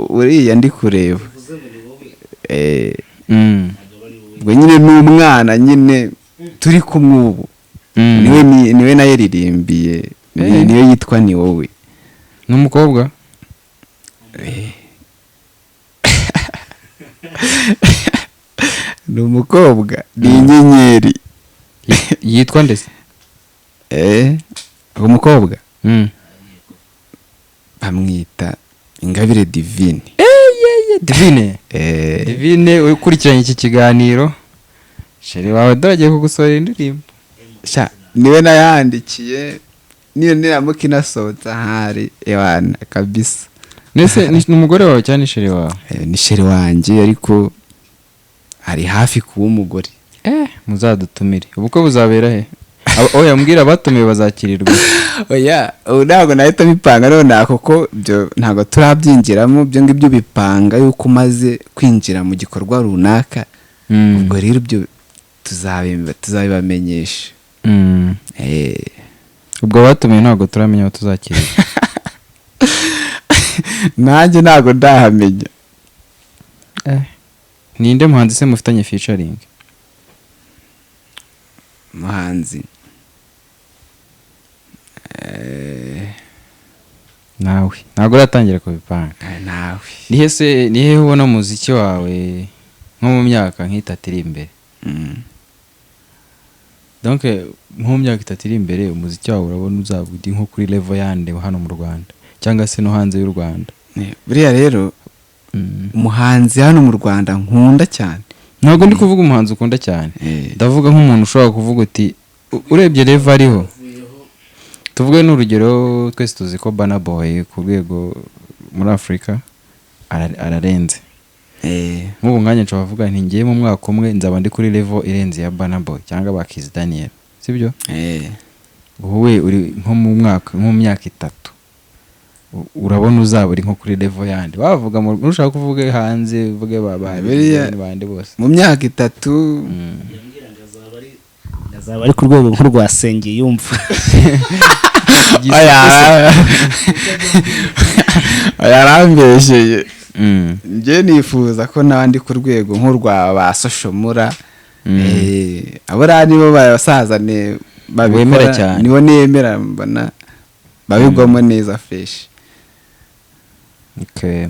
Uriya ndi kureba. Ubwo nyine ni umwana nyine turi kumwe ubu. Niwe nayiririmbiye. Niyo yitwa Ni Wowe. Ni umukobwa? Ni umukobwa, ni inyenyeri. Yitwa nde se? Uwo mukobwa bamwita Ingabire Divine. Divine. Divine ukurikiranye iki kiganiro, chéri wawe dore agiye kugusohora indirimbo. Sha, niwe nayandikiye. Niyo niramuka inasohotse ahari, ewana kabisa. Nese ni umugore wawe cyangwa ni chérie wawe? Ni chérie wanjye, ariko ari hafi kuba umugore. Muzadutumire. Ubukwe buzabera he? Oya, mbwira, abatumiwe bazakirirwa. Oya, ubu ntabwo nahita bipanga nonaha, kuko ibyo ntabwo turabyinjiramo. Ibyo ngibyo bipanga yuko umaze kwinjira mu gikorwa runaka. Ubwo rero ibyo tuzabibamenyesha. Ubwo abatumiwe ntabwo turamenya aho tuzakirirwa. Nanjye ntabwo ndahamenya. Ninde muhanzi se mufitanye featuring? Muhanzi? Nawe ntabwo uratangira kubipanga? Nawe. Nihe se, nihe ubona umuziki wawe nko mu myaka nk'itatu iri imbere? Donc nko mu myaka 3 iri imbere, umuziki wawe urabona uzaba uri nko kuri level yande hano mu Rwanda cyangwa se no hanze y'u Rwanda? Buriya rero umuhanzi hano mu Rwanda nkunda cyane Ntabwo ndi kuvuga umuhanzi ukunda cyane. Ndavuga nk'umuntu ushobora kuvuga uti urebye level ariho, tuvuge n'urugero, twese tuzi ko Burna Boy ku rwego muri Afurika ararenze. Nk'ubu mwanya nshobora kuvuga nti ngiye mu mwaka umwe nzaba ndi kuri level irenze ya Burna Boy cyangwa ba Kizz Daniel, sibyo? Wowe uri nko mu mwaka, nko mu myaka 3, urabona uzaba uri nko kuri level yandi wavuga nushaka kuvuga hanze, uvuge ba bandi bose. Mu myaka 3? Azaba ari ku rwego nk'urwa Yumva. Oya, oya, arambeshyeye. Njye nifuza ko nawe ndi ku rwego nk'urwa ba Social Mula. Abo rero nibo basaza ne babikora. Wemera cyane. Nibo nemera, mbona babigwamo neza fresh. Okay.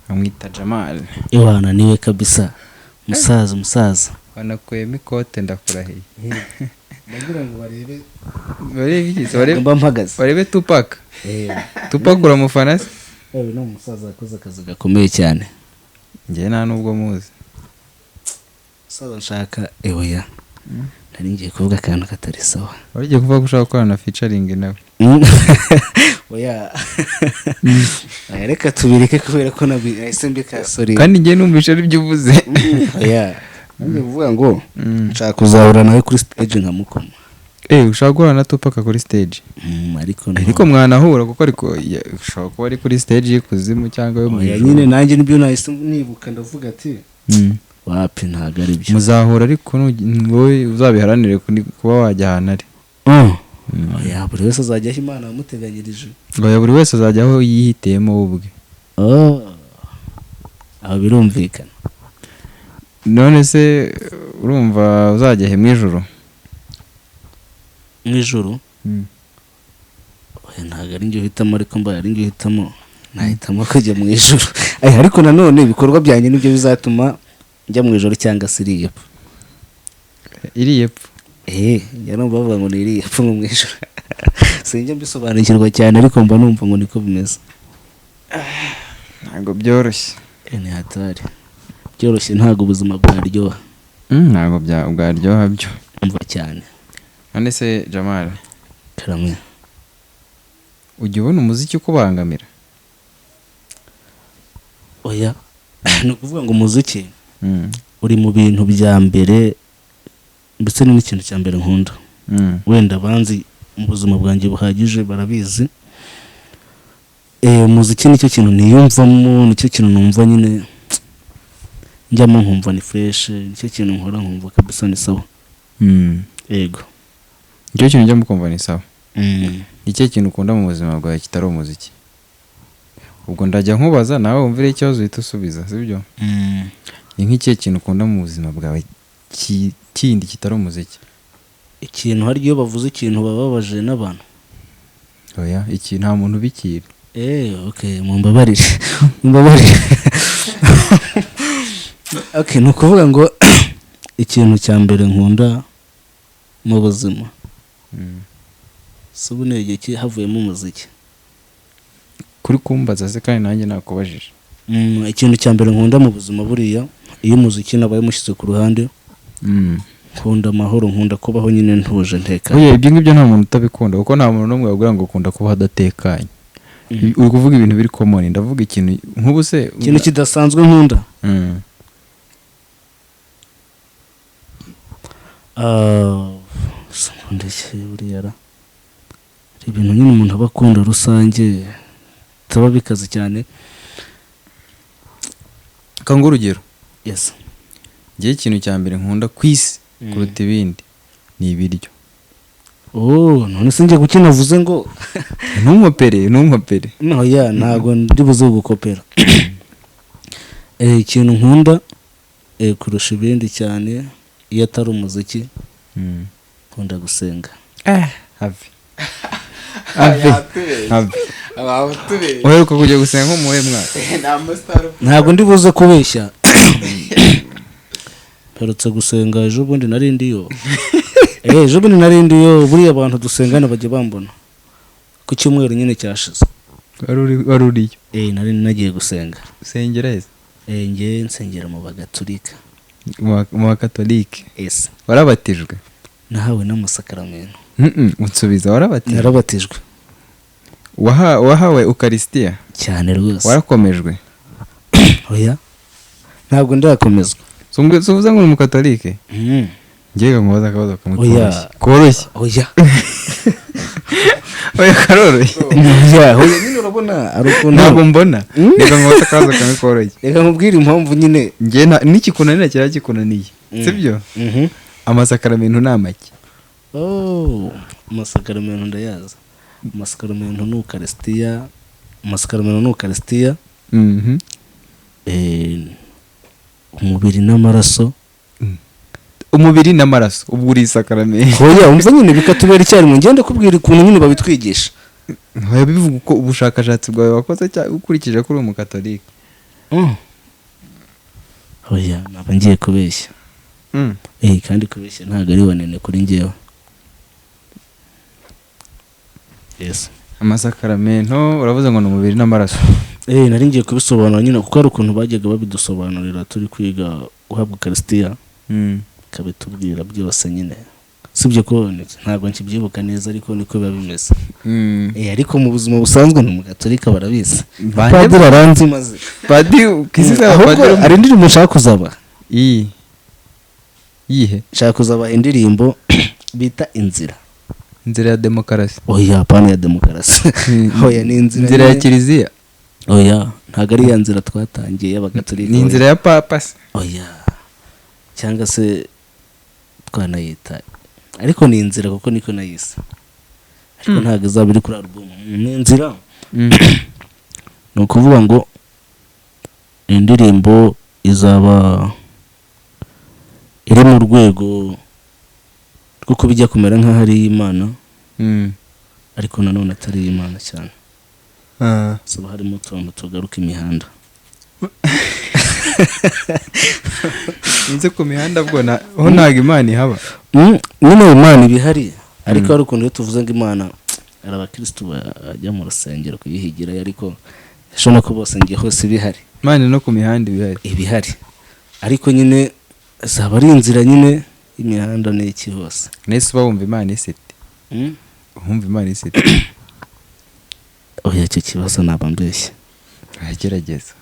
Bamwita Jamal. Iwana niwe kabisa, musaza, umusaza. Wanakuyemo ikote, ndakurahiye. Ndagira ngo barebe. Barebe iki se? Barebe Mba mpagaze. Barebe Tupac. Tupac uramufana se? Uyu ni umusaza wakoze akazi gakomeye cyane. Njye nta nubwo muzi. Umusaza nshaka eweya, nari ngiye kuvuga akantu katari sawa. Wari ugiye kuvuga ko ushaka gukorana na featuring nawe? Oya. Oya, reka tubireke kubera ko nahise mbikasoriye. Kandi njye numvise ari byo uvuze. Oya, ngiye kuvuga ngo nshaka kuzahura nawe kuri stage nkamukoma. Ushaka guhura na Tupac kuri stage? Ariko Ariko mwanahura, kuko ariko ushobora kuba ari kuri stage y'ikuzimu cyangwa yo mu Oya, ijuru. nyine nanjye nibyo nahise nibuka, ndavuga ati wapi, ntabwo ari byo. Muzahura, ariko wowe uzabiharanire kuba wajya ahantu ari. Oya, buri wese azajya aho Imana yamuteganyirije. Oya, buri wese azajya aho yihitiyemo we ubwe. Oh. Aho birumvikana. None se urumva uzajya he mu ijuru? Mu ijuru? Oya, ntabwo ari njye uhitamo, ariko mbaye ari njye uhitamo nahitamo kujya mu ijuru. Ay, ariko nanone ibikorwa byanjye nibyo bizatuma njya mu ijuru cyangwa se iriya epfo. Iri epfo? Njya numva bavuga ngo ni iriya epfo ngo mu ijuru. Sinjya mbisobanukirwa cyane, ariko mba numva ngo niko bimeze. Ntabwo byoroshye. Ni hatari. Byoroshye ntabwo ubuzima bwaryoha. Ntabwo bwaryoha byo. Umva cyane. None se Jamal, Karame. ujya ubona umuziki ukubangamira? Oya, ni ukuvuga ngo umuziki uri mu bintu bya mbere, ndetse ni n'ikintu cya mbere nkunda. Wenda banzi mu buzima bwanjye buhagije barabizi. Umuziki nicyo kintu niyumvamo, nicyo kintu numva nyine njyamo nkumva ni fresh, nicyo kintu nkora nkumva kabisa ni sawa. Yego. Nicyo kintu ujya mukumva ni sawa. Ni ikihe kintu ukunda mu buzima bwawe kitari umuziki? Ubwo ndajya nkubaza, nawe wumvire ikibazo uhita usubiza, sibyo? Ni nk'ikihe kintu ukunda mu buzima bwawe kindi kitari umuziki? Ikintu, hari iyo bavuze ikintu bababaje n'abantu. Oya, iki nta muntu ubikira. Okay, mumbabarire. Mumbabarire. Okay, ni ukuvuga ngo ikintu cya mbere nkunda mu buzima. Si ubu ni igihe havuyemo umuziki. Kuri kumbaza se kandi nanjye nakubajije? Ikintu cya mbere nkunda mu buzima buriya, iyo umuziki nabaye mushyize ku ruhande, Nkunda amahoro, nkunda kubaho nyine ntuje, ntekanye. Oya, ibyo ngibyo nta muntu utabikunda, kuko nta muntu n'umwe wabwira ngo ukunda kubaho adatekanye. Uri kuvuga ibintu biri common, ndavuga ikintu nk'ubu se Ikintu kidasanzwe nkunda, Ah, se nkunda iki buriya ra? Hari ibintu nyine umuntu aba akunda rusange bitaba bikaze cyane. Kanga urugero. Yes. Ngewe ikintu cya mbere nkunda ku isi kuruta ibindi ni ibiryo. Oh, none se njye kuki navuze ngo Ntunkopere, ntunkopere. Oya, ntabwo ndi buze gukopera. Ikintu nkunda kurusha ibindi cyane, iyo atari umuziki, nkunda gusenga. Have, have, have! Uheruka kujya gusenga nko mu wuhe mwaka? Ntabwo ndi buze kubeshya, mperutse gusenga ejo bundi nari ndiyo. Ejo bundi nari ndiyo. Buriya abantu dusengana bajya bambona ku cyumweru nyine cyashize. Wari uriyo? Nari nagiye gusenga. Usengera heza? Njye nsengera mu Bagatulika. Mu Bakatolike? Ese. Warabatijwe? Nahawe n'amasakaramentu. Unsubiza, warabatijwe? Narabatijwe. Wahawe ukarisitiya? Cyane rwose. Warakomejwe? Oya, ntabwo ndakomezwa. Si uvuze ngo uri umukatolike? Ngiye nkubaza akabazo kamwe Oya. koroshye, koroshye. Oya. Oya, karoroshye. Oya, oya, nyine urabona ari ukuntu Ntabwo mbona. Reka nkubaze akabazo kamwe koroshye. Reka nkubwire impamvu nyine. Njye n'ikikunanira kiba kikunaniye, sibyo? Amasakaramentu ni amaki? Oh, amasakaramentu ndayazi. Amasakaramentu ni ukarisitiya, amasakaramentu ni ukarisitiya, umubiri n'amaraso. Umubiri n'amaraso, ubwo uri isakaramentu. Oya, umva nyine, bikatubera icyarimwe. Ngende kubwira ukuntu nyine babitwigisha. Oya, bivuga uko ubushakashatsi bwawe wakoze cyangwa ukurikije ko uri umukatolike. Oya, naba ngiye kubeshya. Kandi kubeshya ntabwo ari wanene kuri njyewe, yes. Amasakaramentu uravuze ngo ni umubiri n'amaraso. Nari ngiye kubisobanura nyine, kuko hari ukuntu bajyaga babidusobanurira turi kwiga guhabwa ukarisitiya, bakabitubwira byose nyine. Sibyo ko ntabwo nkibyibuka neza, ariko niko biba bimeze. Ariko mu buzima busanzwe ni umugatolika, barabizi. Bande? Padiri aranzi maze. Padiri kisiza? Ahubwo Padiri. hari indirimbo nshaka kuzaba. Iyi yihe? Nshaka kuzaba indirimbo bita Inzira. Inzira ya demokarasi? Oya, pana ya demokarasi. Oya, ni inzira Inzira ya nyine. kiliziya? Oya, ntabwo ari ya nzira twatangiye y'Abagatolika. Ni inzira ya papa se? Oya, cyangwa se twanayita, ariko ni inzira kuko niko nayise, ariko ntabwo izaba iri kuri album. Ni inzira, ni ukuvuga ngo indirimbo izaba iri mu rwego rwo kuba ijya kumera nk'aho ari iy'Imana, ariko nanone atari iy'Imana cyane. Hazaba harimo utuntu tugaruka imihanda. Nze ku mihanda bwo ho ntabwo Imana ihaba. Nyine Imana iba ihari, ariko hari ukuntu iyo tuvuze ngo Imana, hari abakirisitu bajya mu rusengero kuyihigirayo, ariko ishobora ko bose ngiye hose iba ihari. Imana no ku mihanda iba ihari. Iba ihari, ariko nyine zaba ari inzira nyine y'imihanda n'iki hose. Nese uba wumva Imana isite? Wumva Imana isite? Oya, icyo kibazo naba mbeshye. Uragerageza,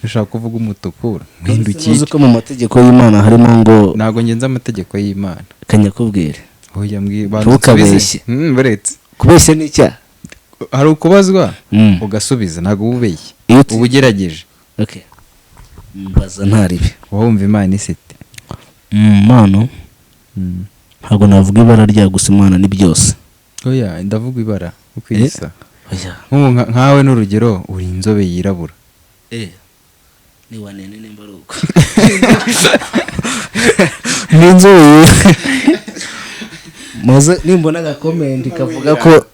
ushaka kuvuga umutuku mpindukiye. Uzi ko mu mategeko y'Imana harimo ngo Ntabwo ngenza amategeko y'Imana. Kanyakubwire. Oya, banza Ntukabeshye. unsubize. Buretse. Kubeshya ni icyaha. Hari ukubazwa ugasubiza, ntabwo uba ubeshye, Iyo uba ugerageje. Okay. Mbaza ntaribi. Uba wumva Imana isite? Impano, ntabwo navuga ibara rya gusa, Imana ni byose. Oya, ndavuga ibara uko Eh? isa. Oya. Nk'ubu nkawe n'urugero, uri inzobe yirabura. Ni wanene nimba ari uko ni inzobe, maze nimbona agakomenti kavuga ko,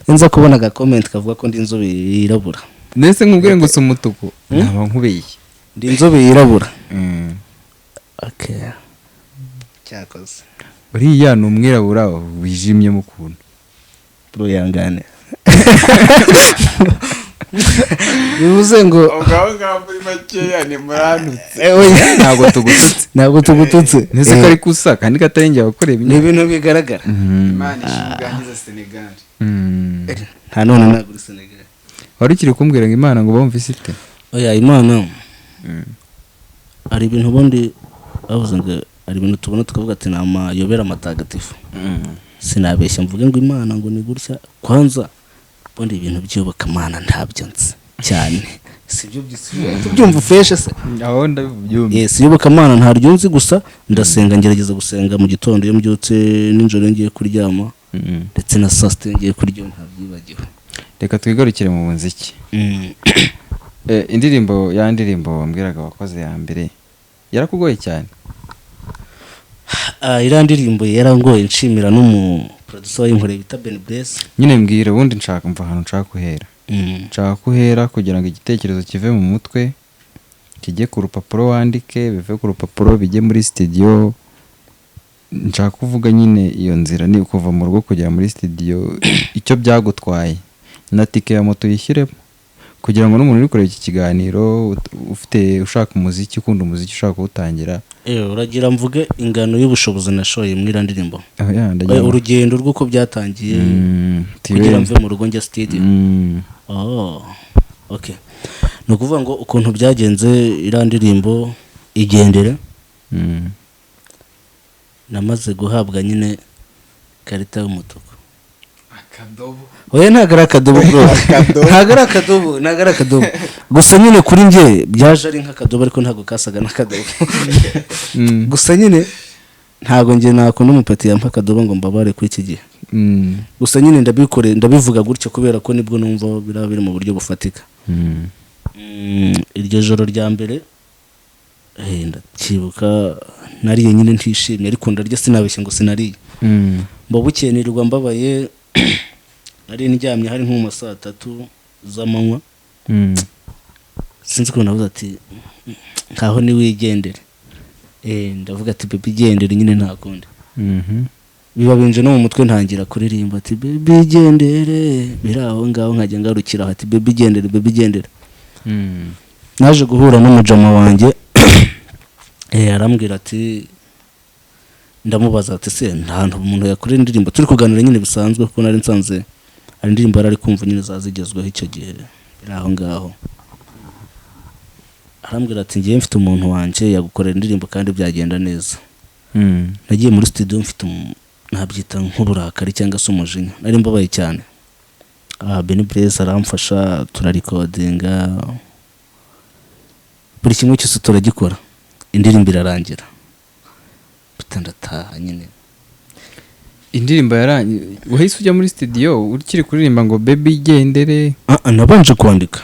nza kubona agakomenti kavuga ko ndi inzobe yirabura. Ndetse nkubwire ngo si umutuku, naba nkubeshye. Ndi inzobe yirabura. Okay, cyakoze. Uriya ni umwirabura wijimye mu kuntu. Bro, yangane. Bivuze ngo Ubwo aho ngaho muri makeya ni murantutse. Oya. Ntabwo tugututse. Ntabwo tugututse. Nese ko ari kusa kandi katari njye wakoreye? Ni ibintu bigaragara. Imana ishingangiza Senegal. Nta none ntabwo uri Senegal. Wari ukiri kumbwira ngo Imana ngo bumvise ite? Oya, Imana, hari ibintu ubundi bavuze ngo hari ibintu tubona tukavuga ati ni amayobera matagatifu. Sinabeshya mvuge ngo Imana ngo ni gutya. Kwanza ubundi ibintu by'iyobokamana ntabyo nzi cyane, sibyo? Tubyumva fresh se? Aho ndabyumva. Yes, iyobokamana ntaryo nzi, gusa ndasenga, ngerageza gusenga mu gitondo iyo mbyutse, nijoro iyo ngiye kuryama, ndetse na saa sita iyo ngiye kurya, ntabyibagiwe. Reka twigarukire mu muziki. Indirimbo ya ndirimbo wambwiraga wakoze ya mbere yarakugoye cyane? Ah, iriya ndirimbo yarangoye, nshimira n'umu producer wayinkoreye bita Ben Bless. Nyine mbwira ubundi, nshaka mva ahantu nshaka guhera. Nshaka ko uhera kugira ngo igitekerezo kive mu mutwe kijye ku rupapuro, wandike, bive ku rupapuro bijye muri studio. Nshaka kuvuga nyine iyo nzira ni ukuva mu rugo kugera muri studio, icyo byagutwaye, na tike ya moto uyishyiremo, kugira ngo n'umuntu uri kureba iki kiganiro ufite ushaka umuziki, ukunda umuziki, ushaka kuwutangira. Uragira mvuge ingano y'ubushobozi nashoye muri iriya ndirimbo? Aho ya ndagira Urugendo rw'uko byatangiye kugira mve mu rugo njya studio? Oh, okay. Ni ukuvuga ngo ukuntu byagenze, iriya ndirimbo Igendere, namaze guhabwa nyine ikarita y'umutuku. Akadobo. Oya, ntabwo ari akadobo bro, ntabwo ari akadobo, ntabwo ari akadobo. Gusa nyine kuri njye byaje ari nk'akadobo, ariko ntabwo kasaga n'akadobo. Gusa nyine ntabwo njye nakunda umupeti yampa akadobo ngo mbabare kuri iki gihe. Gusa nyine ndabikore, ndabivuga gutyo kubera ko nibwo numva biraba biri mu buryo bufatika. Iryo joro rya mbere, ndacyibuka, nariye nyine ntishimye, ariko ndarya, sinabeshye ngo sinariye. Mba bukeye nirirwa mbabaye. Nari ndyamye, hari nko mu ma saa 3 z'amanywa. Sinzi ukuntu navuze ati nkaho niwigendere. Ndavuga ati baby igendere nyine, nta kundi. Biba binje no mu mutwe, ntangira kuririmba ati baby igendere, biri aho ngaho, nkajya ngarukira aho ati baby igendere, baby igendere. Naje guhura n'umujama wanjye, arambwira ati, ndamubaza ati se nta hantu umuntu yakorera indirimbo? Turi kuganira nyine bisanzwe, kuko nari nsanze hari indirimbo yari ari kumva nyine zazigezweho icyo gihe, biri aho ngaho. Arambwira ati ngiye mfite umuntu wanjye yagukorera indirimbo kandi byagenda neza. Nagiye muri studio mfite nabyita nk'uburakari cyangwa se umujinya, nari mbabaye cyane. Benny Blaze aramfasha, turarikodinga, buri kimwe cyose turagikora, indirimbo irarangira, mpita ndataha nyine. Indirimbo yarangiye wahise ujya muri studio ukiri kuririmba ngo baby igendere? Nabanje kwandika.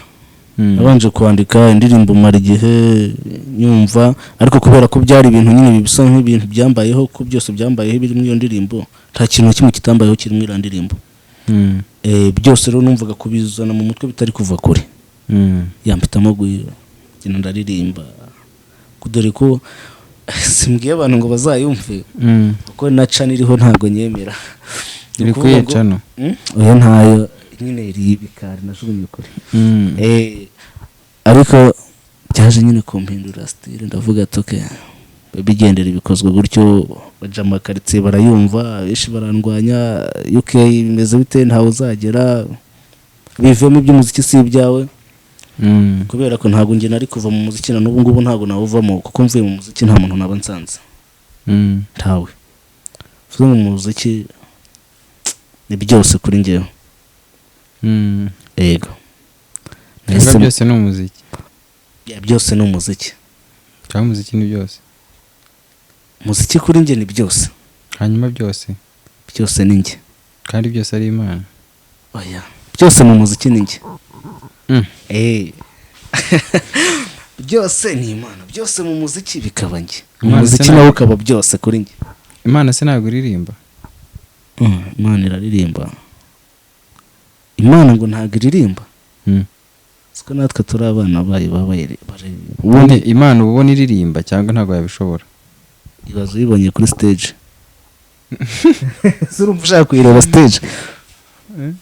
Nabanje kwandika indirimbo, mara igihe nyumva, ariko kubera ko byari ibintu nyine bisa nk'ibintu byambayeho, ko byose byambayeho biri muri iyo ndirimbo, nta kintu na kimwe kitambayeho kiri muri iriya ndirimbo. Byose rero numvaga kubizana mu mutwe bitari kuva kure. Yampitamo gukina ndaririmba, dore ko simbwiye abantu ngo bazayumve, kuko na channel iriho ntabwo nyemera. Ni Iri ukuvuga kuri ngo- channel? Oya, ntayo nyine, iri ibikari najugunye kure. Ariko byaje nyine kumpindura style, ndavuga ati okay baby igendere bikozwe gutyo, baja amakaritsiye barayumva, benshi barandwanya, UK bimeze bite, ntawe uzagera, bivemo iby'umuziki si ibyawe. Kubera ko ntabwo njye nari kuva mu muziki, na n'ubu ngubu ntabwo nawuvamo, kuko mvuye mu muziki nta muntu naba nsanze. Ntawe. Mvuye mu muziki ni byose kuri njyewe. Yego. Cyangwa byose ni umuziki? Yeah, byose ni umuziki. Cyangwa umuziki ni byose? Umuziki kuri njye ni byose. Hanyuma byose? Byose ni njye. Kandi byose ari Imana? Oya, byose mu muziki ni njye. Byose ni Imana, byose mu muziki bikaba njye. Imana Umuziki se nawo ukaba byose kuri njye. Imana se ntabwo iririmba? Imana iraririmba. Imana ngo ntabwo iririmba? Siko natwe turi abana bayo babaye Ubundi Imana uba ubona iririmba cyangwa ntabwo yabishobora? Ibaze uyibonye kuri stage. Ese urumva ushaka kuyireba stage?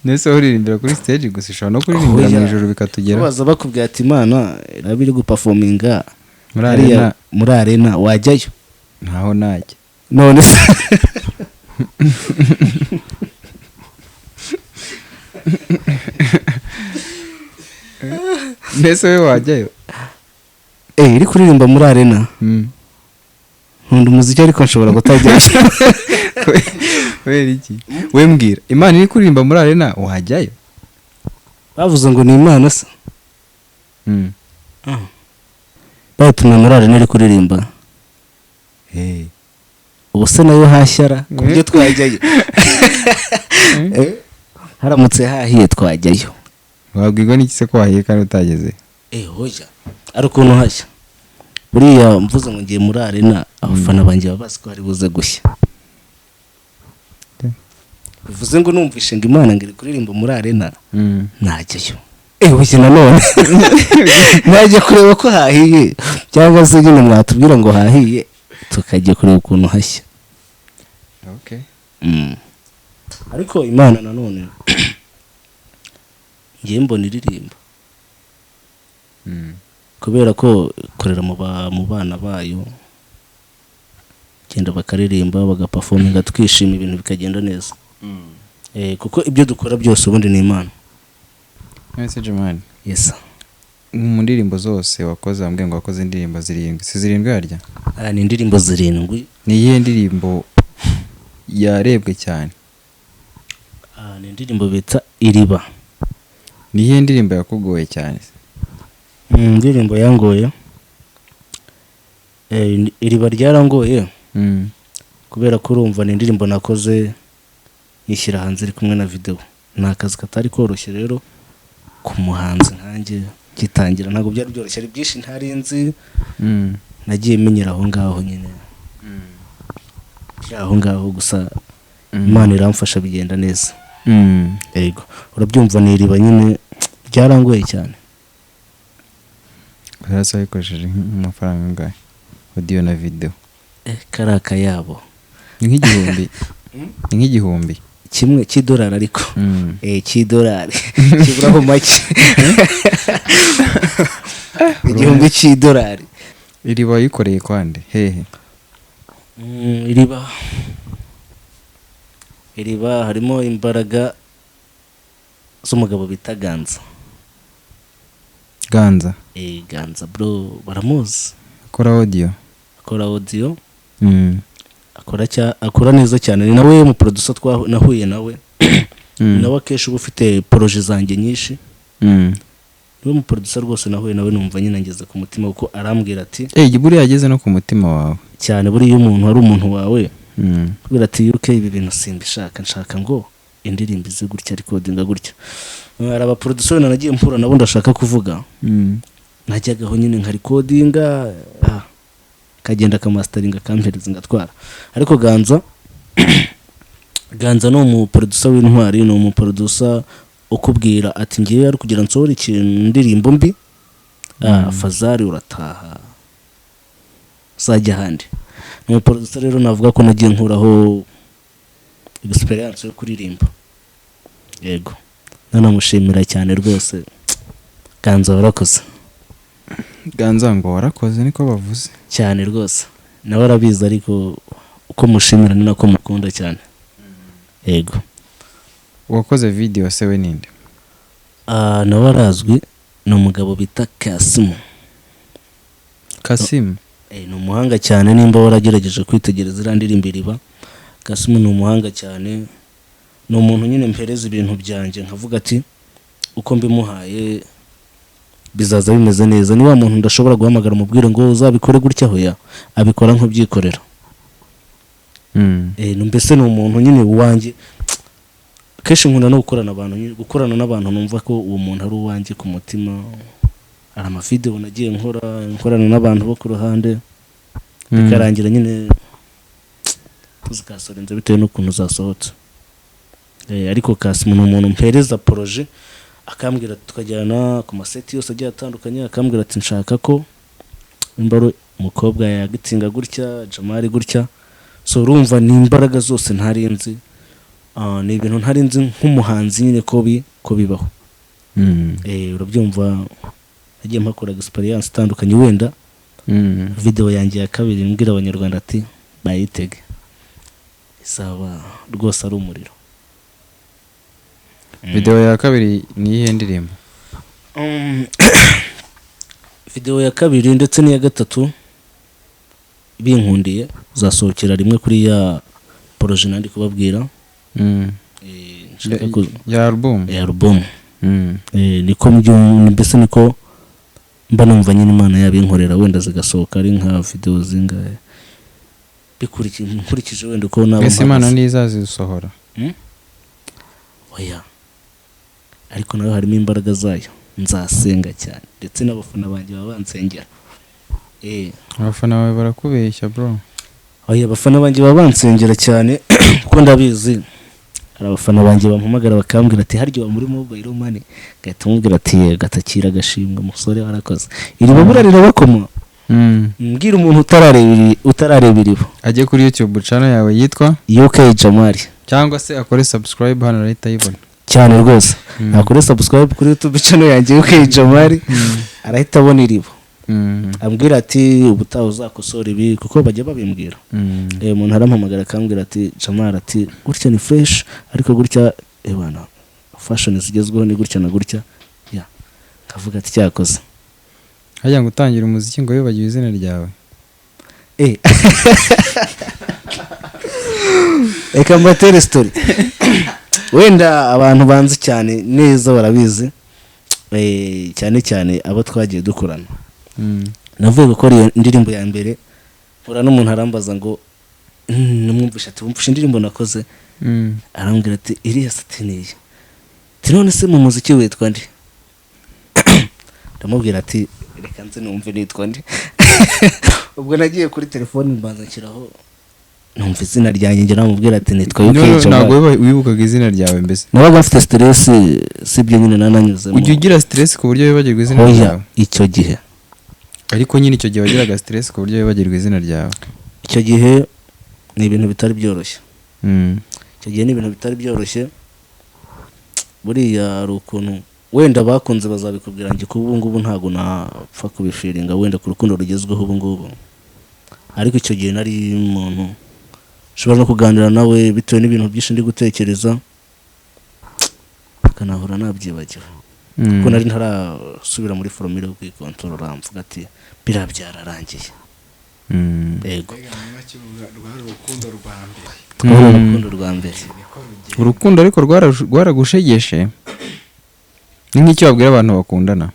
Mbese uririmbira kuri stage gusa, ushobora no kuririmbira mu Oya. ijoro bikatugeraho. Baza bakubwira ati Imana iraba iri guperforminga muri hariya arena. Muri arena wajyayo? Ntaho najya. None se? Mbese wowe wajyayo? Eh, iri kuririmba muri arena. Nkunda umuziki ariko nshobora kutajyayo. Kubera iki? We mbwira, Imana iri kuririmba muri arena wajyayo? Bavuze ngo ni Imana se? Batumwe muri arena iri kuririmba. Hey. Ubu se nayo hashyara ku buryo twajyayo? Eh, haramutse hahiye twajyayo. Wabwirwa n'iki se ko wahiye kandi utageze? Eh, hoya, ari ukuntu hashya buriya mvuze ngo ngiye muri arena, abafana banjye baba bazi ko hari buze gushya. Bivuze ngo numvishe ngo Imana ngo iri kuririmba muri arena, najyayo. Eh, hoya, nanone najya kureba ko hahiye, cyangwa se nyine mwatubwira ngo hahiye tukajya kureba ukuntu hashya. Okay. Ariko Imana nanone ngiye mbona iririmba kubera ko ikorera mu bana bayo, genda bakaririmba, bagaperforminga, tukishima, ibintu bikagenda neza. Eh, kuko ibyo dukora byose ubundi ni Imana. None Jamani, Yes. mu ndirimbo zose wakoze, wambwiye ngo wakoze indirimbo zirindwi, si zirindwi harya? Ah, ni indirimbo zirindwi. Ni iyihe ndirimbo yarebwe cyane? Ah, ni indirimbo bita Iriba. Ni iyihe ndirimbo yakugoye cyane? Indirimbo yangoye, eh, Iriba ryarangoye kubera ko urumva ni indirimbo nakoze nyishyira hanze iri kumwe na video. Ni akazi katari koroshye rero ku muhanzi nkanjye gitangira, ntabwo byari byoroshye, ari byinshi ntari nzi. Nagiye menyera aho ngaho nyine, biri aho ngaho gusa. Imana iramfasha bigenda neza. Yego, urabyumva, ni Iriba nyine ryarangoye cyane. Hasi wayikoresheje nk'amafaranga angahe, audio na video? Eh, kari akayabo. Ni nk'igihumbi, ni nk'igihumbi kimwe cy'idolari ariko. Eh, cy'idolari kiburaho make, 1000 cy'idolari. Iriba wayikoreye kwande hehe? Iriba harimo imbaraga z'umugabo bita Ganza. Ganza? Eh, Ganza bro, baramuzi. Akora audio? Akora audio. Akora neza cyane, ni nawe mu producer nahuye nawe. Nawe akenshi uba ufite projet zanjye nyinshi. Niwe mu producer rwose nahuye nawe numva nyine ngeze ku mutima, kuko arambwira ati Eh, buriya yageze no ku mutima wawe? Cyane, buriya umuntu ari umuntu wawe, kubwira ati UK ibi bintu simbishaka, nshaka ngo indirimbo ize gutya, recordinga gutya. Hari abaproducer nagiye mpura nabo ndashaka kuvuga, najyagaho nyine nka recordinga, kagenda akamasteringa akampereza ngatwara. Ariko Ganza ni umuproducer w'intwari, ni umuproducer ukubwira ati ngiye ari kugira nsohore ikintu indirimbo mbi, fazari urataha uzajya ahandi. Ni umuproducer rero navuga ko nagiye nkuraho experience yo kuririmba. Yego, nanamushimira cyane rwose. Ganza warakoze. Ganza ngo warakoze, niko bavuze. Cyane rwose, nawe arabizi, ariko uko mushimira ni nako mukunda cyane. Yego. Uwakoze video se we ninde? Ah, nawe arazwi, ni umugabo bita Kasimu. Kasim? Eh, ni umuhanga cyane. Nimba waragerageje kwitegereza iriya ndirimbo Iriba, Kasimu ni umuhanga cyane. Ni umuntu nyine mpereza ibintu byanjye nkavuga ati uko mbimuhaye bizaza bimeze neza. Ni wa muntu ndashobora guhamagara umubwire ngo uzabikore gutya, hoya, abikora nk'ubyikorera. Eh, mbese ni umuntu nyine uwanjye. Kenshi nkunda no gukorana abantu nyine, gukorana n'abantu numva ko uwo muntu ari uwanjye ku mutima. Hari amavideo nagiye nkora nkorana n'abantu bo ku ruhande, bikarangira nyine tuzikasorenze bitewe n'ukuntu zasohotse. Eh, ariko Kasimu ni umuntu mpereza projet akambwira, tukajyana ku maseti yose agiye atandukanye, akambwira ati nshaka ko nimba ari umukobwa yagitsinga gutya, Jamari gutya. So urumva ni imbaraga zose ntari nzi. Ni ibintu ntari nzi nk'umuhanzi nyine ko bibaho. Urabyumva, nagiye mpakora experience itandukanye. Wenda video yanjye ya kabiri mbwira Abanyarwanda ati bayitege, izaba rwose ari umuriro. Video ya kabiri ni iyihe ndirimbo? Video ya kabiri ndetse n'iya gatatu binkundiye zasohokera rimwe kuri ya projet nandi kubabwira. Nshaka Ya album? Ya album. Niko mbese niko mba numva nyine Imana yabinkorera, wenda zigasohoka ari nka video zingahe, nkurikije wenda uko naba Mbese Imana mpagaze. niyo izazisohora? Oya, ariko nayo harimo imbaraga zayo. Nzasenga cyane, ndetse n'abafana banjye baba bansengera. Abafana bawe barakubeshya, bro. Oya, abafana banjye baba bansengera cyane, kuko ndabizi hari abafana banjye bampamagara bakambwira ati: "Harya uba muri Mobile Money?" Ngahita mubwira ati: "Yego." Atakira agashimwe, musore warakoze. Iriba buriya rirabakoma. Mbwira umuntu utarareba Iriba. Ajye kuri YouTube channel yawe yitwa UK Jamari. Cyangwa se akore subscribe hano, arahita ayibona. Cyane rwose. Nakore subscribe kuri YouTube channel yanjye UK Jamari, arahita abona Iriba. Ambwira ati: "Ubutaha uzakosora ibi," kuko bajya babimbwira. Umuntu arampamagara akambwira ati: "Jamari," ati, "gutya ni fresh, ariko gutya ebana fashion zigezweho ni gutya na gutya." Ya, kavuga ati cyakoze. Hajya ngo utangira umuziki ngo wibagiwe izina ryawe. Reka mbatere story. Wenda abantu banzi cyane neza barabizi, cyane cyane abo twagiye dukorana. Navuye gukora iyo ndirimbo ya mbere, mpura n'umuntu arambaza ngo namwumvisha ati: "Wumvishe indirimbo nakoze?" Arambwira ati: "Iriya satiniye." Ati: "None se mu muziki witwa nde?" Ndamubwira ati: "Reka nze numve nitwa nde." Ubwo nagiye kuri telefone, mbanza nshyiraho, numva izina ryanjye, njye namubwira ati: "Nitwa No, UK no, Jamali." Ntabwo wibukaga izina ryawe mbese? Nabaga mfite stress, sibyo nyine nananyuzemo. Ujya ugira stress ku buryo wibagirwa izina Oya. ryawe? Icyo gihe. Ariko nyine icyo gihe wagiraga stress ku buryo wibagirwa izina ryawe? Icyo gihe ni ibintu bitari byoroshye. Icyo gihe ni ibintu bitari byoroshye. Buriya hari ukuntu wenda bakunze bazabikubwira, njye kuba ubu ngubu ntabwo napfa kubifeelinga wenda ku rukundo rugezweho ubu ngubu, ariko icyo gihe nari umuntu nshobora no kuganira nawe bitewe n'ibintu byinshi ndi gutekereza, akanahora nabyibagiwe, kuko nari ntarasubira muri formule yo kwikontorora, mvuga ati biriya byararangiye. Yego. Mbega muri make rwari urukundo rwa mbere. Twari urukundo rwa mbere. Niko rugenda. Urukundo ariko rwaragushegeshe. Ni nk'icyo wabwira abantu bakundana?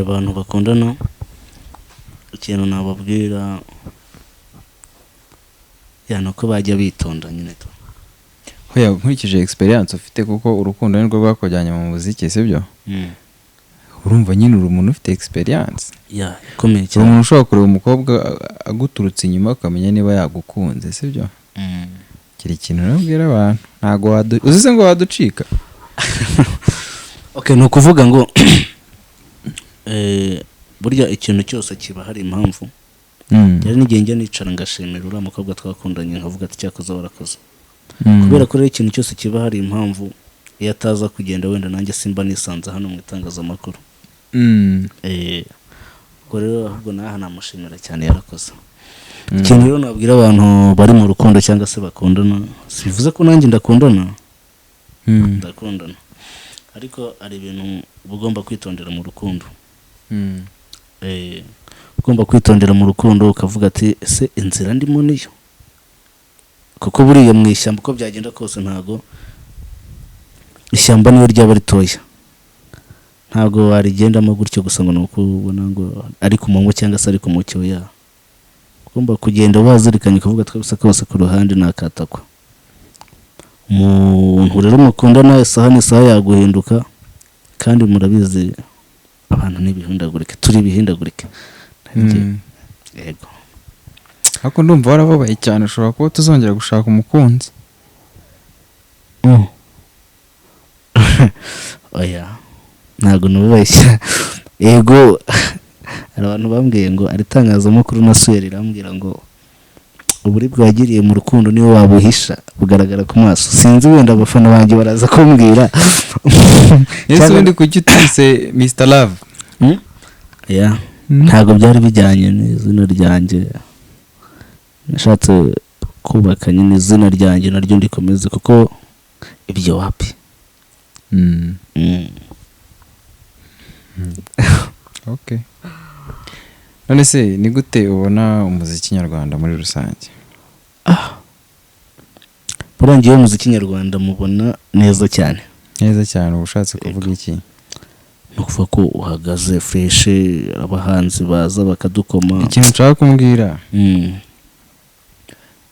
Abantu bakundana, ikintu nababwira ya ni uko bajya bitonda nyine tu. Hoya, nkurikije experience ufite, kuko urukundo nirwo rwakujyanye mu muziki, sibyo? Urumva nyine uri umuntu ufite experience. Ya, ikomeye Uri cyane. umuntu ushobora kureba umukobwa aguturutse inyuma ukamenya niba yagukunze, sibyo? Kiri ikintu nabwira abantu, ntabwo wadu uzi se ngo waducika. Okay, ni ukuvuga ngo burya ikintu cyose kiba hari impamvu. Yari n'igihe njya nicara ngashimira uriya mukobwa twakundanye, nkavuga ati: "Cyakoze warakoze." Kubera ko rero ikintu cyose kiba hari impamvu, iyo ataza kugenda wenda nanjye simba nisanze hano mu itangazamakuru. Ubwo rero ahubwo naha namushimira cyane, yarakoze. Ikintu rero nabwira abantu bari mu rukundo cyangwa se bakundana, si bivuze ko nanjye ndakundana. Ndakundana, ariko hari ibintu uba ugomba kwitondera mu rukundo. Ugomba kwitondera mu rukundo, ukavuga ati: "Ese inzira ndimo niyo?" Kuko buriya mu ishyamba, uko byagenda kose, ntago ishyamba niyo ryaba ritoya, ntabwo warigendamo gutyo gusa ngo ni uko ubona ngo ari ku manywa cyangwa se ari ku mucyo. Ya, ugomba kugenda wazirikanye, ukavuga twese kose ku ruhande nakatakwa. Umuntu rero mukundana, isaha n'isaha yaguhinduka, kandi murabizi abantu n'ibihindagurike, turi ibihindagurike. Yego. Ariko ndumva warababaye cyane, ushobora kuba tuzongera gushaka umukunzi. Oya, ntabwo nubeshya. Yego, hari abantu bambwiye ngo ari itangazamakuru na suweri irambwira ngo Uburibwe wagiriye mu rukundo niwe wabuhisha, bugaragara ku maso. Sinzi, wenda abafana banjye baraza kumbwira. Ese ubundi kuki utise Mr Love? Hmm? Yeah. Ntabwo byari bijyanye n'izina ryanjye. Nashatse kubaka nyine izina ryanjye naryo ndikomeze, kuko ibyo wapi. Okay, none se ni gute ubona umuziki nyarwanda muri rusange? Buriya ngewe umuziki nyarwanda mubona neza cyane. Neza cyane, uba ushatse kuvuga iki? Ni ukuvuga ko uhagaze fresh, abahanzi baza bakadukoma. Ikintu nshaka kumbwira,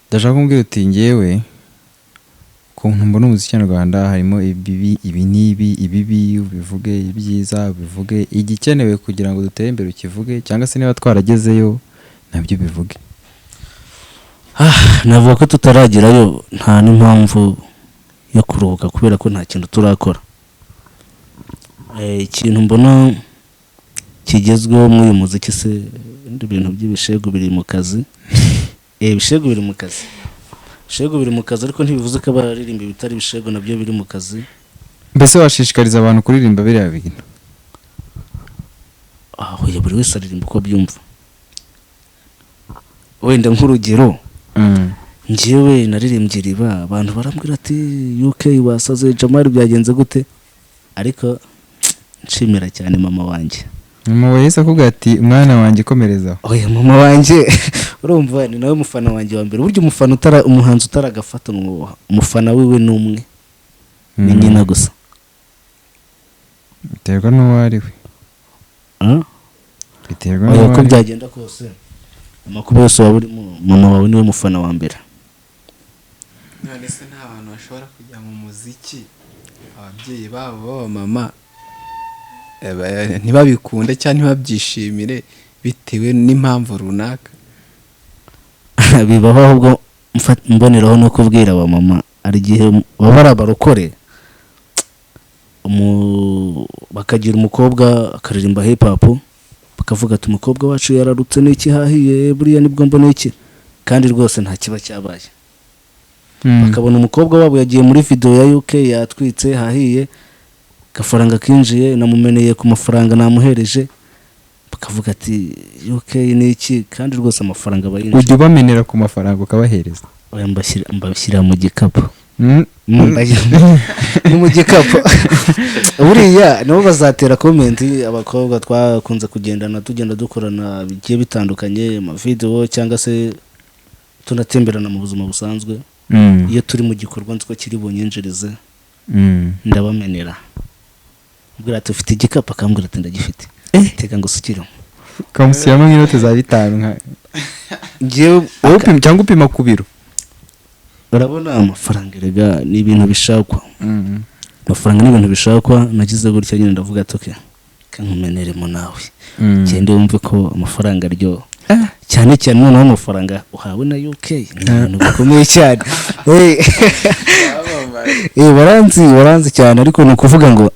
ndashaka kumbwira uti ngewe ukuntu mbona umuziki nyarwanda harimo ibibi ibi n'ibi, ibibi ubivuge, ibyiza ubivuge, igikenewe kugira ngo dutere imbere ukivuge, cyangwa se niba twaragezeyo nabyo bivuge. Ah, navuga ko tutaragerayo, nta n'impamvu yo kuruhuka kubera ko nta kintu turakora. Ikintu mbona kigezweho muri uyu muziki se, ibindi bintu by'ibishegu biri mu kazi. Ibishegu biri mu kazi, ibishegu biri mu kazi, ariko ntibivuze ko abaririmba ibitari ibishegu nabyo biri mu kazi. Mbese washishikariza abantu kuririmba biriya bintu? Aho ya buri wese aririmba uko abyumva. Wenda nk'urugero, njyewe naririmbye Iriba, abantu barambwira ati UK wasaze Jamali, byagenze gute? Ariko nshimira cyane mama wanjye. Mama yahise akubwira ati umwana wanjye komerezaho. Oya, mama wanjye urumva ni nawe mufana wanjye wa mbere. Burya umufana utara, umuhanzi utaragafata ngo umufana wiwe ni umwe, ni nyina gusa. Biterwa n'uwo ari we. Ah? Biterwa Oya, n'uwo uko ari we. byagenda kose, amakuba yose waba urimo, mama wawe niwe mufana wa mbere. None se nta bantu bashobora kujya mu muziki, ababyeyi babo b'abamama ntibabikunde cyangwa ntibabyishimire bitewe n'impamvu runaka? Bibaho. Ahubwo mboneraho no kubwira abamama, hari igihe baba ari abarokore, bakagira umukobwa akaririmba hip hop, bakavuga ati umukobwa wacu yararutse n'iki, hahiye buriya nibwo mbona iki, kandi rwose nta kiba cyabaye. Bakabona umukobwa wabo yagiye muri video ya UK, yatwitse, hahiye, agafaranga kinjiye, namumeneye ku mafaranga namuhereje, bakavuga ati UK ni iki, kandi rwose amafaranga aba yinjiye. Ujya ubamenera ku mafaranga ukabahereza? Oya, mbashyira mu gikapu. Ni mu gikapu. Buriya nabo bazatera comment. Abakobwa twakunze kugendana, tugenda dukorana bigiye bitandukanye, amavideo cyangwa se tunatemberana mu buzima busanzwe, iyo turi mu gikorwa nzi ko kiri bunyinjirize, ndabamenera, mbwira ati ufite igikapu? Akambwira ati ndagifite, teka ngo usukiremo. Ukamushyiramo nk'inote za 5 nka Njyewe wowe upima cyangwa upima ku biro? Urabona amafaranga erega ni ibintu bishakwa. Amafaranga ni ibintu bishakwa. Nagize gutya nyine ndavuga ati okay, kankumeneremo nawe, gende wumve ko amafaranga aryoha, cyane cyane noneho amafaranga uhawe na UK ni ibintu bikomeye cyane. Baranzi, baranzi cyane. Ariko ni ukuvuga ngo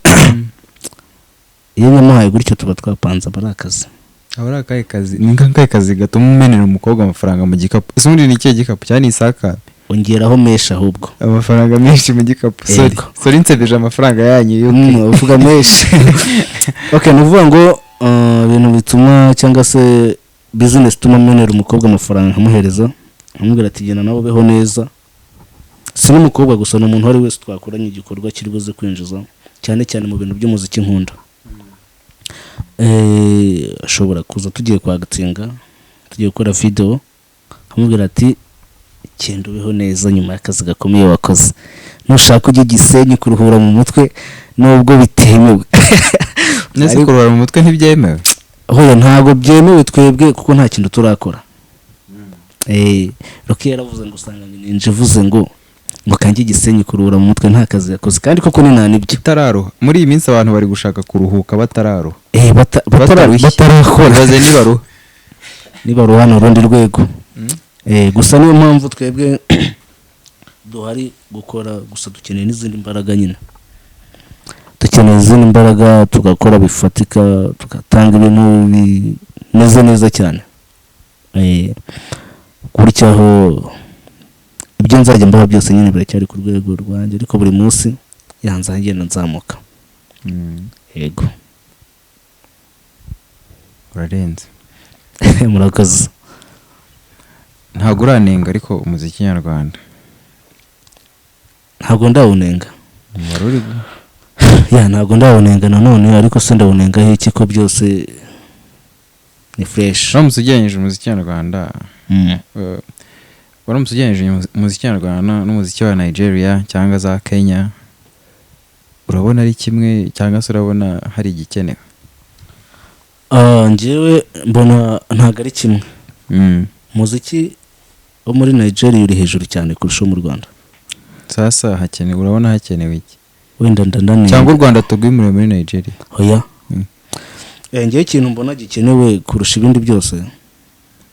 iyo nyamuhaye gutyo tuba twapanze, aba ari akazi. Aba ari akahe kazi? Ni nk'akahe kazi gatuma umenera umukobwa amafaranga mu gikapu? Ese ubundi ni ikihe gikapu cyane? Ni isakame? Ongeraho menshi ahubwo. Amafaranga menshi mu gikapu, sorry. Yego. Sorry, nsebeje amafaranga yanyu yo. Uvuga menshi. Okay, ni ukuvuga ngo ibintu bituma cyangwa se business ituma menera umukobwa amafaranga nkamuhereza, nkamubwira ati genda nawe ubeho neza, si n'umukobwa gusa, ni umuntu uwo ari wese twakoranye igikorwa kiri buze kwinjiza, cyane cyane mu bintu by'umuziki nkunda. Ashobora kuza tugiye kwagatsinga, tugiye gukora video, nkamubwira ati genda ubeho neza nyuma y'akazi gakomeye wakoze, nushaka ujye Gisenyi kuruhura mu mutwe nubwo bitemewe. Nese kuruhura mu mutwe ntibyemewe? Hoya, ntabwo byemewe twebwe kuko nta kintu turakora. Rocky yaravuze ngo usanga ninja ivuze ngo kanjye Gisenyi kuruhura mu mutwe nta kazi yakoze, kandi koko ni nta nibyo. Kitararuha. Muri iyi minsi abantu bari gushaka kuruhuka batararuha. Batarushye, batarakora. Ibaze nibaruha. Nibaruha ni urundi rwego. Gusa niyo mpamvu twebwe duhari gukora, gusa dukeneye n'izindi mbaraga nyine, dukeneye izindi mbaraga tugakora bifatika, tugatanga ibintu bimeze neza cyane. Gutyaho ibyo nzajya mbaho byose nyine biracyari ku rwego rwanjye, ariko buri munsi yanza ngenda nzamuka. Yego. Urarenze. Murakoze. Ntabwo uranenga ariko umuziki nyarwanda? Ntabwo ndawunenga. Wari uri Ya, ntabwo ndawunenga nanone, ariko se ndawunengaho iki ko byose ni fresh? Uramutse ugereranyije umuziki nyarwanda, uramutse ugereranyije umuziki nyarwanda n'umuziki wa Nigeria cyangwa za Kenya, urabona ari kimwe cyangwa se urabona hari igikenewe? Ah, njyewe mbona ntabwo ari kimwe. Umuziki wo muri Nigeria uri hejuru cyane kurusha uwo mu Rwanda. Sasa hakenewe, urabona hakenewe iki? Wenda ndananiye. Cyangwa u Rwanda tugwimure muri Nigeria? Oya. Njyewe ikintu mbona gikenewe kurusha ibindi byose,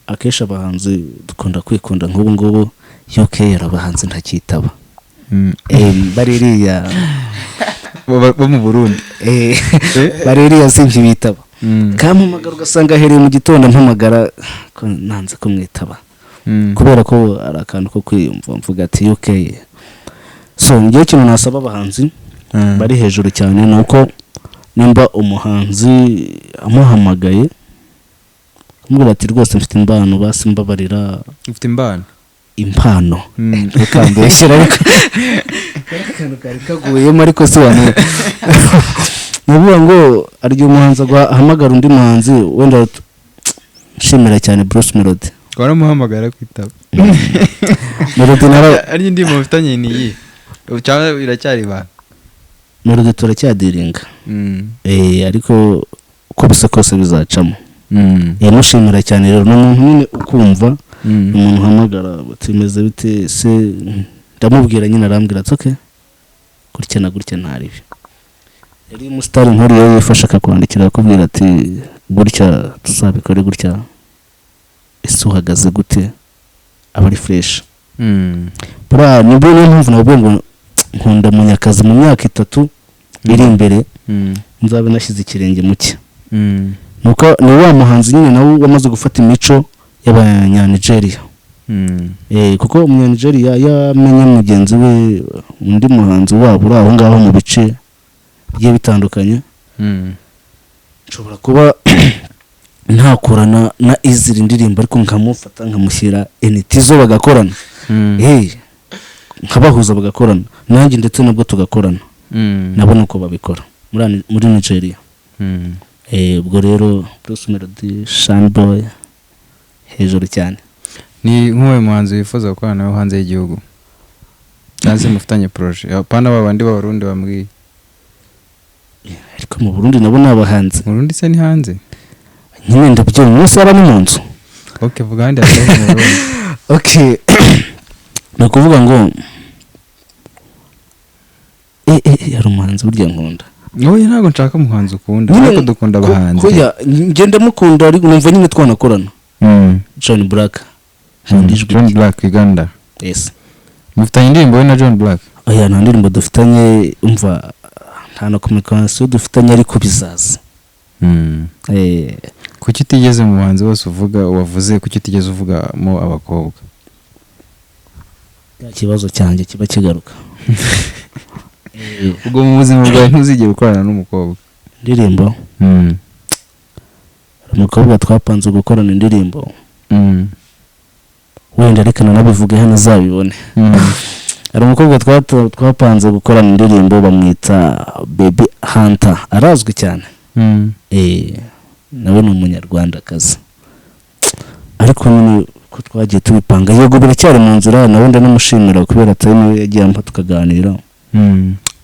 akenshi abahanzi dukunda kwikunda. Nk'ubu ngubu UK abahanzi ntakitaba. Baririya Bo mu Burundi. Baririya sinjye bitaba. Kampamagara ugasanga ahereye mu gitondo mpamagara ko nanze kumwitaba, kubera ko ari akantu ko kwiyumva, mvuga ati UK. So njyewe ikintu nasaba abahanzi bari hejuru cyane ni uko nimba umuhanzi amuhamagaye amubwira ati rwose mfite impano, basi mbabarira. Ufite impano? Impano. Ntukambeshyire, ariko kari akantu kari kaguyemo, ariko si wantu ni ukuvuga ngo hari igihe umuhanzi ahamagara undi muhanzi. Wenda nshimira cyane Bruce Melody. Waramuhamagara kwitaba? Melody nara Ari indirimbo mufitanye ni iyi cyangwa biracyari ibanga? Melody turacyadiringa. Ariko uko bisa kose bizacamo. Mushimira cyane rero, ni umuntu nyine ukumva, ni umuntu uhamagara bati bimeze bite se, ndamubwira nyine, arambwira ati okay, gutya na gutya ntaribi. Rero iyo umusitari nk'uriya yifashe akakwandikira akakubwira ati gutya tuzabikore gutya, ese uhagaze gute, aba ari fresh. Buriya nibwo niyo mpamvu navuga ngo nkunda Munyakazi, mu myaka 3 iri imbere nzabe nashyize ikirenge mu cye. Nuko ni wa muhanzi nyine nawe wamaze gufata imico y'Abanyanigeria. Kuko Umunyanigeria yamenye mugenzi we, undi muhanzi wabo uri aho ngaho mu bice bigiye bitandukanye, nshobora kuba ntakorana na iziri ndirimbo, ariko nkamufata nkamushyira enitizo bagakorana, nkabahuza bagakorana nanjye, ndetse nabwo tugakorana. Nabo nuko babikora muri Nigeria. Ubwo rero Bruce Melody, Shine Boy, hejuru cyane. Ni nk'uwo muhanzi wifuza gukorana nawe hanze y'igihugu cyangwa se mufitanye projet, apana ba bandi b'Abarundi bambwiye? Ariko mu Burundi nabo ni abahanzi. Mu Burundi se ni hanze? Nyine ndabyumva, umunsi aba ni mu nzu. Okay, vuga ahandi hatari mu Burundi. Okay, ni ukuvuga ngo hari umuhanzi burya nkunda. Oya, ntabwo nshaka umuhanzi ukunda. Nyine ariko dukunda abahanzi. Kuya njye ndamukunda, ariko numva nyine twanakorana. John Black, nkunda ijwi John rye. Black Uganda? Yes. Mufitanye indirimbo we na John Black? Oya, nta ndirimbo dufitanye, umva, nta na communication dufitanye, ariko bizaza. Kuki utigeze mu bahanzi bose uvuga wavuze, kuki utigeze uvugamo abakobwa? Cya kibazo cyanjye kiba kigaruka. Ubwo mu buzima bwawe ntuzigere ukorana n'umukobwa? Indirimbo, hari umukobwa twapanze gukorana indirimbo. Wenda reka nanabivuge hano azabibone. Hari umukobwa twapanze gukorana indirimbo, bamwita Baby Hunter, arazwi cyane. Nawe ni umunyarwandakazi, ariko nyine ko twagiye tubipanga, yego biracyari mu nzira. Nawe ndanamushimira kubera atari we yagiye ampa tukaganira,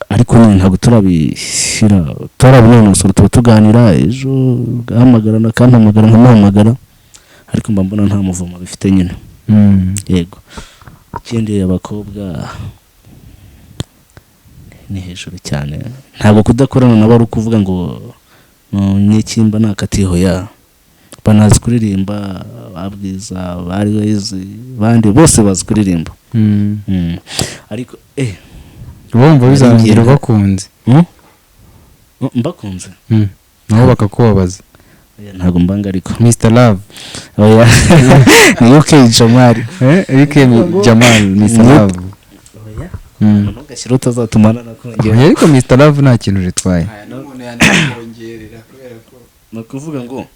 ariko nyine ntabwo turabishyira, turabinonosora. Tuba tuganira, ejo agahamagarana, akampamagara, nkamuhamagara, ariko mba mbona nta muvumo bifite nyine. Yego, ikindi abakobwa ni hejuru cyane. Ntabwo kudakorana nabo ari ukuvuga ngo nyikimba nakatiho ya banazi kuririmba, babwiza bari wezi bandi bose bazi kuririmba. Ariko Wumva bizarangira bakunze? Mbakunze. Nabo bakakubabaza. Oya, ntabwo mbanga ariko. Mr Love. Oya, ni UK Jamari. UK Jamal Mr Love. Oya, ntugashyire utazatumana nakongera. Oya, ariko Mr Love nta kintu ritwaye. Aya n'umuntu yanakongerera kubera ko Ni ukuvuga ngo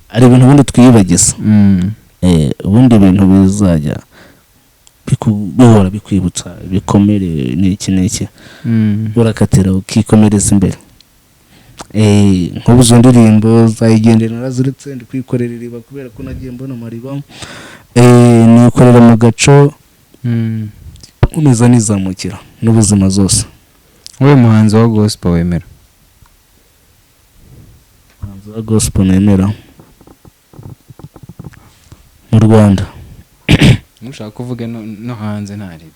hari ibintu ubundi twiyibagiza. Ubundi ibintu bizajya bihora bikwibutsa ibikomere n'iki n'iki, urakatira ukikomereza imbere. Nk'ubu izo ndirimbo zayigendera naraziretse, ndi kwikorera iriba kubera ko nagiye mbona amariba. Nikorera mu gaco, nkomeza nizamukira n'ubuzima zose. Wowe muhanzi wa gospel wemera? Umuhanzi wa gospel nemera mu Rwanda? Ntushaka kuvuga no hanze ntari.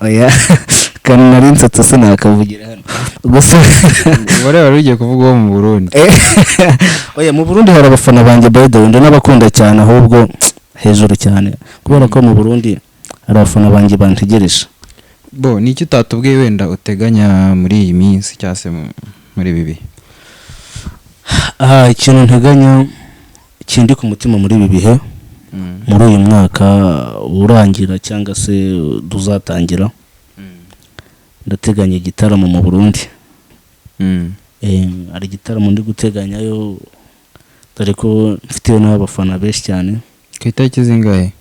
Oya, kandi nari nsetse sinakavugira hano gusa. Wari wari ugiye kuvuga uwo mu Burundi. Oya, mu Burundi hari abafana banjye, by the way, ndanabakunda cyane, ahubwo hejuru cyane, kubera ko mu Burundi hari abafana banjye bantegereje. Bo ni icyo utatubwiye wenda uteganya muri iyi minsi cyangwa se muri ibi bihe? Aha, ikintu nteganya kindi ku mutima muri ibi bihe, muri uyu mwaka urangira cyangwa se tuzatangira, ndateganya igitaramo mu Burundi. Hari igitaramo ndi guteganyayo, dore ko mfiteyo n'abafana benshi cyane. Ku itariki zingahe?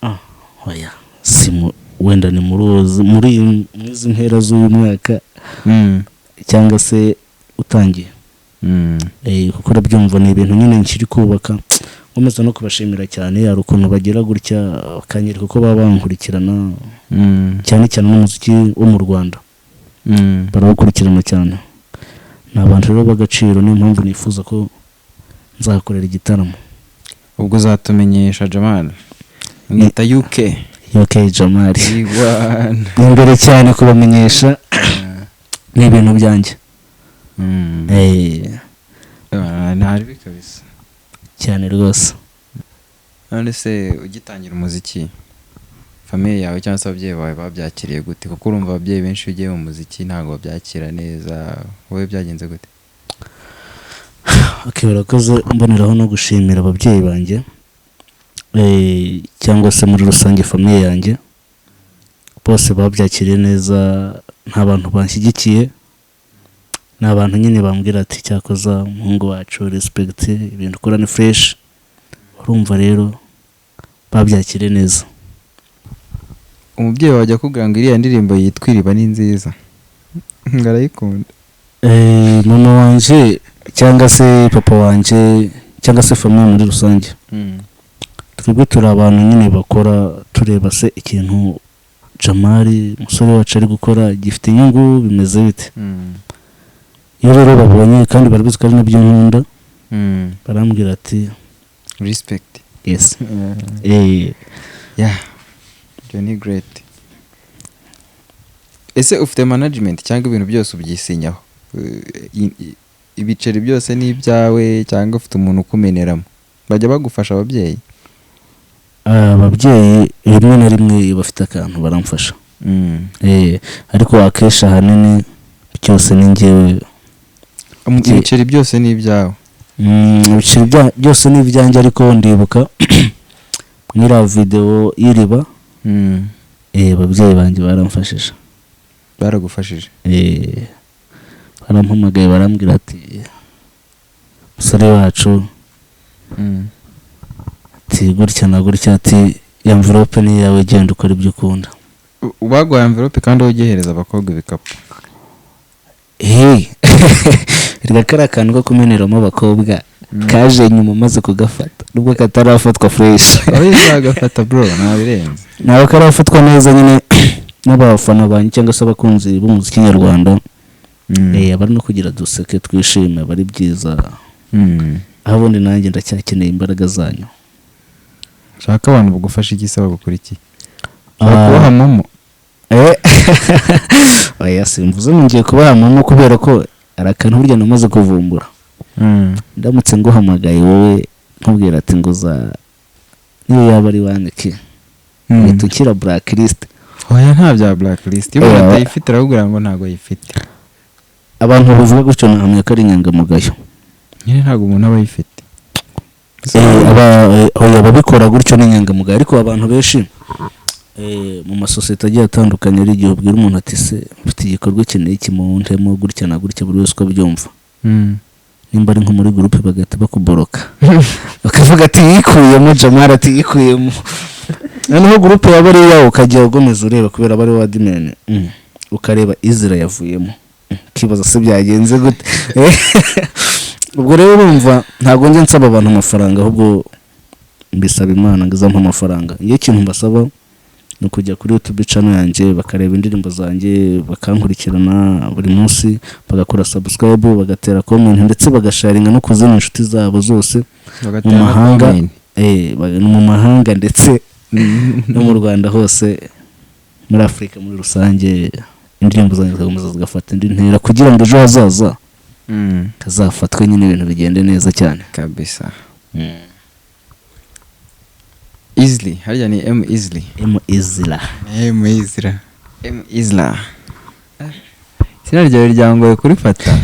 Ah, oya, si wenda ni muri izi mpera z'uyu mwaka cyangwa se utangiye. Kuko urabyumva ni ibintu nyine nkiri kubaka, nkomeza no kubashimira cyane. Hari ukuntu bagira gutya bakanyereka uko baba bankurikirana, cyane cyane n'umuziki wo mu Rwanda barawukurikirana cyane. Ni abantu rero b'agaciro, niyo mpamvu nifuza ko nzahakorera igitaramo. Ubwo uzatumenyesha Jamal, mwita UK. UK Jamari. Iwana. Ni imbere cyane kubamenyesha, ni ibintu byanjye. Ntari kabisa. Cyane rwose. None se ugitangira umuziki, famille yawe cyangwa se ababyeyi bawe babyakiriye gute? Kuko urumva ababyeyi benshi iyo ugiye mu muziki ntabwo babyakira neza. Wowe byagenze gute? Okay, barakoze. Mboneraho no gushimira ababyeyi banjye, cyangwa se muri rusange famille yanjye, bose babyakiriye neza. Nta bantu banshyigikiye, ni abantu nyine bambwira ati: "Cyakoza umuhungu wacu, respect, ibintu ukora ni fresh." Urumva rero babyakiriye neza. Umubyeyi wawe akubwira ngo iriya ndirimbo yitwa Iriba ni nziza, ngo arayikunda? Mama wanje cyangwa se papa wanje cyangwa se famille muri rusange, twebwe turi abantu nyine bakora tureba se ikintu Jamari umusore wacu ari gukora gifite inyungu, bimeze bite. Iyo rero babonye kandi barabizi ko ari nabyo nkunda, barambwira ati: "Respect." Yes. Yeah, Johnny Great. Ese ufite management cyangwa ibintu byose ubyisinyaho? Ibiceri byose ni ibyawe cyangwa ufite umuntu ukumeneramo? Bajya bagufasha ababyeyi? Ababyeyi rimwe na rimwe iyo bafite akantu baramfasha. Ariko akenshi ahanini byose ni njyewe. Ibiceri byose ni ibyawe? Ibiceri byose ni ibyanjye, ariko ndibuka muri videwo y'Iriba, ababyeyi banjye baramfashije. Baragufashije? Barampamagaye barambwira ati: "Musore wacu," ati, "gutya na gutya," ati, "envelope ni iyawe, genda ukora ibyo ukunda." Baguhaye envelope kandi wowe ugihereza abakobwa ibikapu? Hey, reka kariya kantu ko kumeneramo abakobwa kaje nyuma maze kugafata, nubwo katarafatwa fresh. Aho uzagafata bro, ntabirenze. Ntabwo karafatwa neza nyine n'abafana banjye cyangwa se abakunzi b'umuziki nyarwanda. Abari no kugira duseke twishime, aba ari byiza. Aho ubundi nanjye ndacyakeneye imbaraga zanyu. Shaka abantu bagufasha iki se, bagukora iki? Kubaha momo? Oya, simvuze ngo ngiye kubaha momo, kubera ko hari akantu burya namaze kuvumbura. Ndamutse nguhamagaye wowe nkubwira ati nguza niyo yaba ari waneke, uhita ukira blacklist. Oya, nta bya blacklist. Iyo umuntu atayifite, arakubwira ngo ntabwo ayifite. Abantu bavuga gutyo nahamya ko ari inyangamugayo. Nyine ntabwo umuntu aba ayifite. Oya, ababikora gutyo ni inyangamugayo, ariko abantu benshi mu masosiyete agiye atandukanye, ari igihe ubwira umuntu ati: "Se mfite igikorwa iki n'iki, muntemo gutya na gutya," buri wese uko abyumva. Nimba ari nko muri groupe, bagahita bakuboroka, bakavuga ati: "Yikuyemo Jamara," ati: "Yikuyemo." Noneho groupe yaba ari iyawe, ukajya ugomeza ureba kubera aba ari wa admin, ukareba Izira yavuyemo, ukibaza se byagenze gute? Ubwo rero urumva, ntabwo njya nsaba abantu amafaranga, ahubwo mbisaba Imana ngo izampe amafaranga. Iyo ikintu mbasaba ni ukujya kuri YouTube channel yanjye, bakareba indirimbo zanjye, bakankurikirana buri munsi, bagakora subscribe, bagatera comment, ndetse bagasharinga no ku zindi nshuti zabo zose mu Bagatera na mahanga, comment. No mu mahanga ndetse no mu Rwanda hose, muri Afurika muri rusange, indirimbo zanjye zigakomeza zigafata indi ntera kugira ngo ejo hazaza hazafatwe nyine, ibintu bigende neza cyane. Kabisa. Easily, harya ni M Easily? M Izira. M Izira. M Izla, izina ryawe ryangoye kurifata.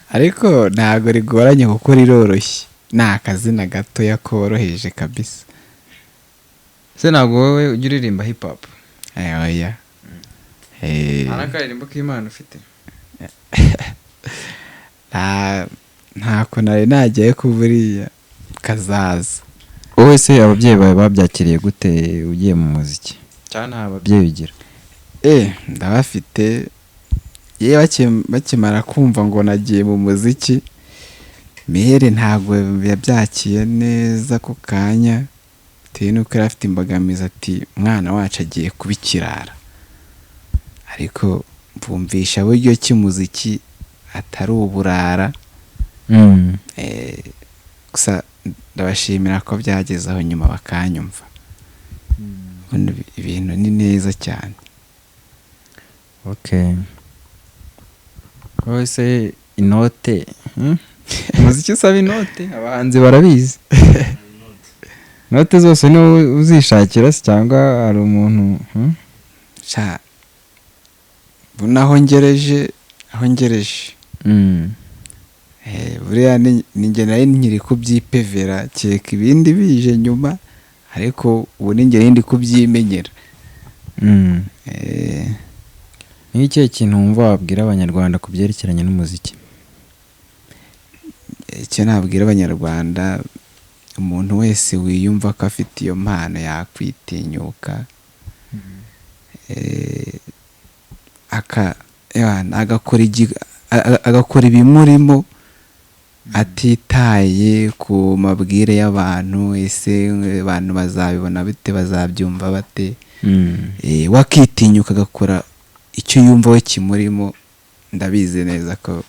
Ariko ntabwo rigoranye kuko riroroshye, ni akazina gatoya koroheje kabisa. Se ntabwo wowe ujya uririmba hip hop? Oya. Nta n'akaririmbo k'Imana ufite? Ntako nari nagiye ko buriya kazaza. Wowe se ababyeyi bawe babyakiriye gute ugiye mu muziki, cyangwa nta babyeyi ugira? Ndabafite. Yewe, bakimara kumva ngo nagiye mu muziki, mère ntabwo yabyakiye neza ako kanya, bitewe n'uko yari afite imbogamizi, ati: "Umwana wacu agiye kuba ikirara." Ariko bumvisha buryo ki umuziki atari uburara. Gusa ndabashimira ko byageze aho nyuma bakanyumva. Ubundi ibintu ni neza cyane. Okay, wowe se inote, Umuziki usaba inote, abahanzi barabizi. Inote zose ni wowe uzishakira se, cyangwa hari umuntu, Sha, ubu aho ngereje, buriya ni njye nari nkiri kubyipevera, kereka ibindi bije nyuma, ariko ubu ni njye nari ndi kubyimenyera. Ni ikihe kintu wumva wabwira Abanyarwanda ku byerekeranye n'umuziki? Icyo nabwira Abanyarwanda, umuntu wese wiyumva ko afite iyo mpano yakwitinyuka, ewana, agakora ibimurimo atitaye ku mabwire y'abantu: ese abantu bazabibona bite, bazabyumva bate? Wakitinyuka agakora icyo yumva we kimurimo, ndabizi neza ko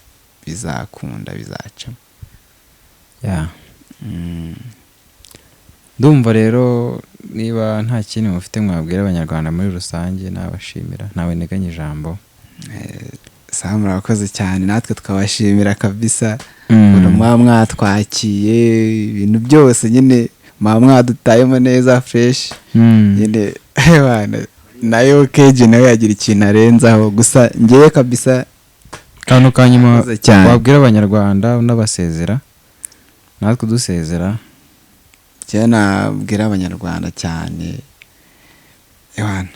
bizakunda, bizacamo. Ndumva rero niba nta kindi mufite mwabwira Abanyarwanda muri rusange, nabashimira, ntawe nteganya ijambo. Sawa, murakoze cyane, natwe tukabashimira kabisa ukuntu muba mwatwakiye, ibintu byose nyine muba mwadutayemo neza, fresh. Nyine bana, nayo keji nawe yagira ikintu arenzaho, gusa ngewe kabisa Akantu ka nyuma murakoze cyane. wabwira Abanyarwanda unabasezera, natwe dusezera. Icyo nabwira Abanyarwanda cyane, ewana,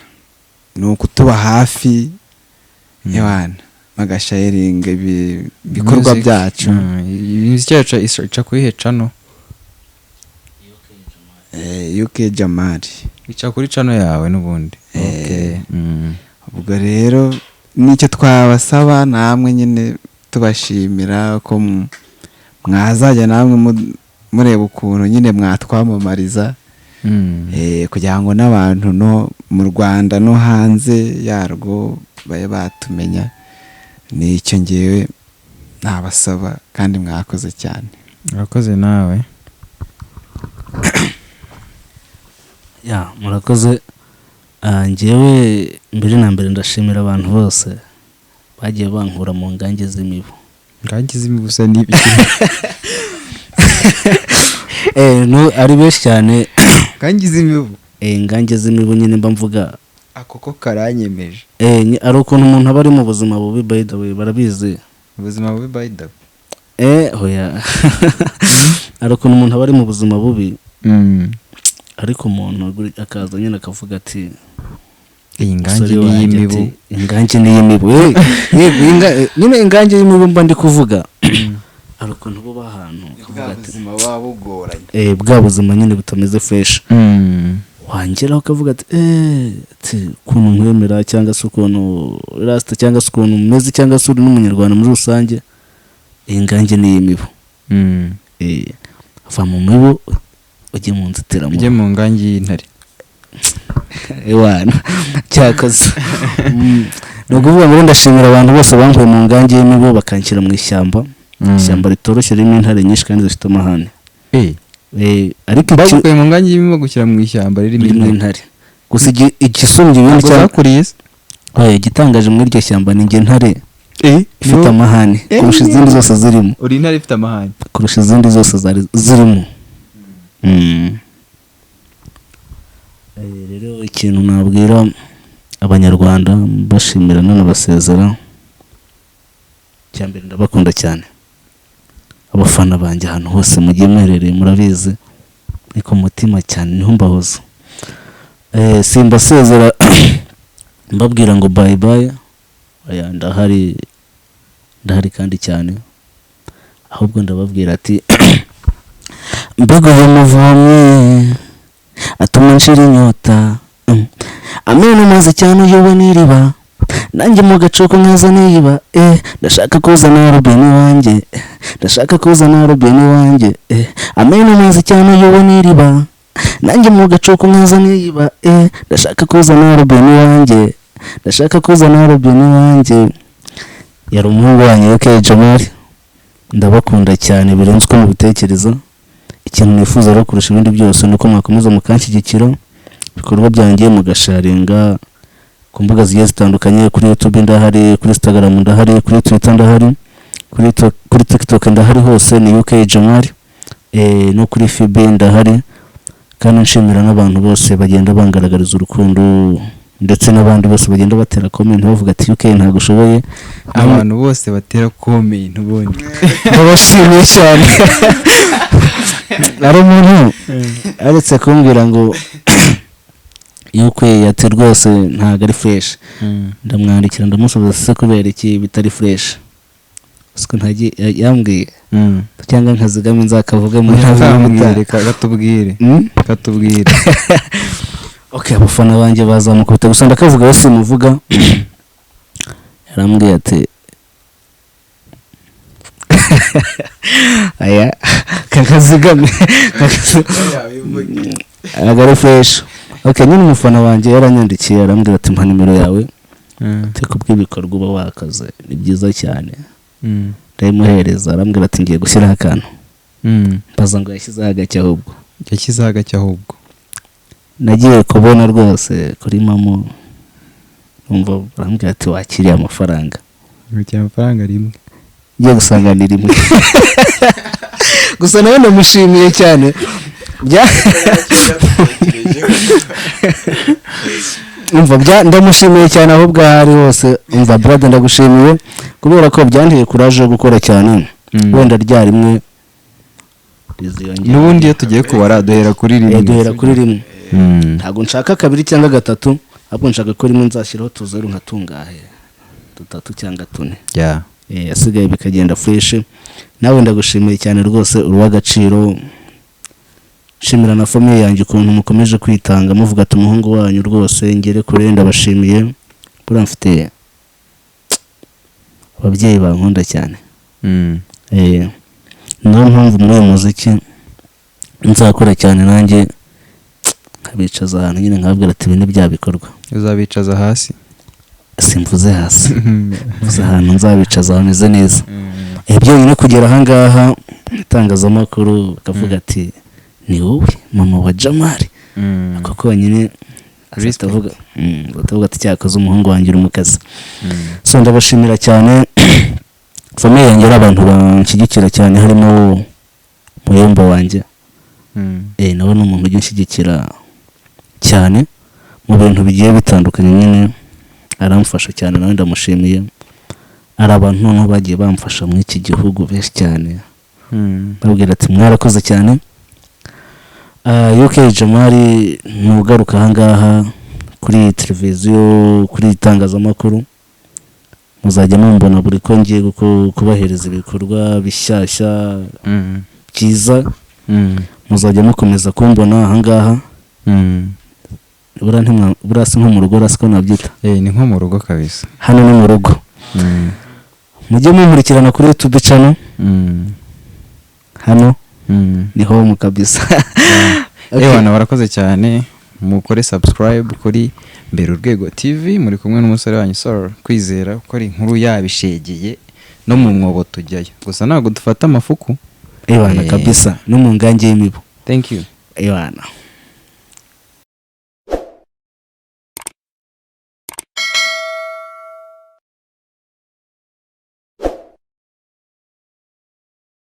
ni ukutuba hafi, ewana, bagasharinga ibikorwa Music. byacu. Imiziki yacu ica kuri channel? UK Jamari. Ica kuri channel yawe n'ubundi. Okay. Ubwo rero nicyo twabasaba namwe nyine, tubashimira ko mwazajya namwe mureba ukuntu nyine mwatwamamariza, kugira ngo n'abantu no mu Rwanda no hanze yarwo babe batumenya. Nicyo ngewe nabasaba, kandi mwakoze cyane. Urakoze nawe. Ya, murakoze. Njyewe mbere na mbere ndashimira abantu bose bagiye bankura mu ngange z'imibu. Ngange z'imibu se ni ibiki? No, ari benshi cyane. Ngange z'imibu? Ingange z'imibu nyine mba mvuga. Ako ko karanyemeje. Ari ukuntu umuntu aba ari mu buzima bubi, by the way, barabizi. Ubuzima bubi, by the way. Hoya, hari ukuntu umuntu aba ari mu buzima bubi, ariko umuntu akaza nyine akavuga ati iyi ngange "Musore ni wanjye," iy'imibu. ati, "Ingange ni iy'imibu." Yego, nyine ingange y'imibu mba ndi kuvuga, hari ukuntu buba ahantu ukavuga Bwa ati buzima buba bugoranye. Bwa buzima nyine butameze fresh, wangeraho ukavuga ati ati ukuntu nkwemera, cyangwa se ukuntu rasita, cyangwa se ukuntu umeze, cyangwa se uri n'umunyarwanda muri rusange, iyi ngange ni iy'imibu. Va mu mibu ujye mu nzitiramubu. Ujye mu ngange y'intare. Ewana, cyakoze. Ni ukuvuga ngo ndashimira abantu bose bankuye mu ngange y'imibu bakanshyira mu ishyamba, ishyamba ritoroshye ririmo intare nyinshi kandi zifite amahane. Ariko Bagukuye mu ngange y'imibu bagushyira mu ishyamba ririmo ririmo intare. Intare gusa, igisumbye ibindi Ntabwo cyane zakuriye se? Oya, igitangaje muri iryo shyamba ni njye ntare ifite amahane kurusha izindi zose zirimo. Uri intare ifite amahane. Kurusha izindi zose zari zirimo. Rero ikintu nabwira abanyarwanda mbashimira nanabasezera, icya mbere, ndabakunda cyane, abafana banjye ahantu hose mugiye muherereye, murabizi ni ku mutima cyane, niho mbahoza. Simbasezera mbabwira ngo bye bye, oya, ndahari, ndahari kandi cyane. Ahubwo ndababwira ati mbega uyu muvomyi atuma nshira inyota, amena amazi cyane uyoba n'iriba, nanjye mu gacuku nkaza niba, ndashaka kuzana robine iwanjye, ndashaka kuzana robine iwanjye, amena amazi cyane uyoba n'iriba, nanjye mu gacuku nkaza niba, ndashaka kuzana robine iwanjye, ndashaka kuzana robine iwanjye. Yari umuhungu wanyu UK Jamal, ndabakunda cyane birenze uko mubitekereza. Ikintu nifuza rero kurusha ibindi byose ni uko mwakomeza mukanshyigikira ibikorwa byanjye, mugasharinga ku mbuga zigiye zitandukanye. Kuri YouTube ndahari, kuri Instagram ndahari, kuri Twitter ndahari, kuri TikTok ndahari, hose ni UK Jamal, no kuri FB ndahari. Kandi nshimira n'abantu bose bagenda bangaragariza urukundo, ndetse n'abandi bose bagenda batera comment bavuga ati UK ntabwo ushoboye. Abantu bose batera comment ubundi. Ndabashimiye cyane. Hari umuntu aretse kumbwira ngo yuko ati rwose ntabwo ari fresh, ndamwandikira ndamusubiza, se kubera iki bitari fresh? Siko ntagiye yambwiye cyangwa nkazigama nzakavuga mu Kambwire, katubwire. Katubwire. Okay, abafana banjye bazamukubita, gusa ndakavuga we simuvuga. Yarambwiye ati aya kakazigame ntabwo ari fresh. Okay, nyine umufana wanjye yaranyandikiye arambwira ati mpa nimero yawe, ati kubw'ibikorwa uba wakoze ni byiza cyane. Ndayimuhereza, arambwira ati ngiye gushyiraho akantu. Mbaza ngo yashyizeho agake ahubwo. Yashyizeho agake ahubwo. Nagiye kubona rwose kuri MoMo numva barambwira ati wakiriye amafaranga. Wakiriye amafaranga rimwe. Ngiye gusanga ni rimwe gusa, nawe ndamushimiye cyane. Umva, ndamushimiye cyane ahubwo aho ari hose. Umva brother, ndagushimiye kubera ko byanteye courage yo gukora cyane. Wenda rya rimwe riziyongera. N'ubundi iyo tugiye kubara duhera kuri rimwe. Duhera kuri rimwe. Ntabwo nshaka kabiri cyangwa gatatu, ahubwo nshaka ko rimwe nzashyiraho tuzeru nka tungahe, dutatu cyangwa tune. Asigaye bikagenda fresh. Nawe ndagushimiye cyane rwose, uri uw'agaciro. Nshimira na famille yanjye ukuntu mukomeje kwitanga muvuga ati umuhungu wanyu rwose ngere kure. Ndabashimiye, buriya mfite ababyeyi bankunda cyane. Niyo mpamvu muri uyu muziki nzakora cyane, nanjye nkabicaza ahantu nyine nkababwira ati ibi ni bya bikorwa. Uzabicaza hasi? Simvuze hasi, mvuze ahantu nzabicaza hameze neza. Byonyine kugera ahangaha itangazamakuru bakavuga ati ni wowe mama wa Jamali, ako konyine Respect. batavuga ati cyakoze umuhungu wanjye uri mu kazi. So ndabashimira cyane famille yanjye, ari abantu banshyigikira cyane, harimo muyomba wanjye. Nawe ni umuntu ujya unshyigikira cyane. Mu bintu bigiye bitandukanye nyine aramfasha cyane, nawe ndamushimiye. Hari abantu noneho bagiye bamfasha muri iki gihugu benshi cyane, babwira ati mwarakoze cyane. UK Jamali ntugaruka ahangaha kuri televiziyo, kuri itangazamakuru, muzajya mumbona buri ko ngiye kubahereza ibikorwa bishyashya byiza. Muzajya mukomeza kumbona ahangaha. Buriya si nko mu rugo, siko nabyita? Eh, ni nko mu rugo kabisa. Hano ni mu rugo. Mujye munkurikirana kuri YouTube channel. Hano ni home kabisa. Okay. Ewana, barakoze cyane. Mukore subscribe kuri Mbere Urwego TV. Muri kumwe n'umusore wanyu Sor Kwizera, ukora inkuru yabishegeye, no mu mwobo tujyayo, gusa ntabwo dufata amafuku. Ewana, Eh. kabisa, no mu ngange y'imibu. Thank you. Ewana.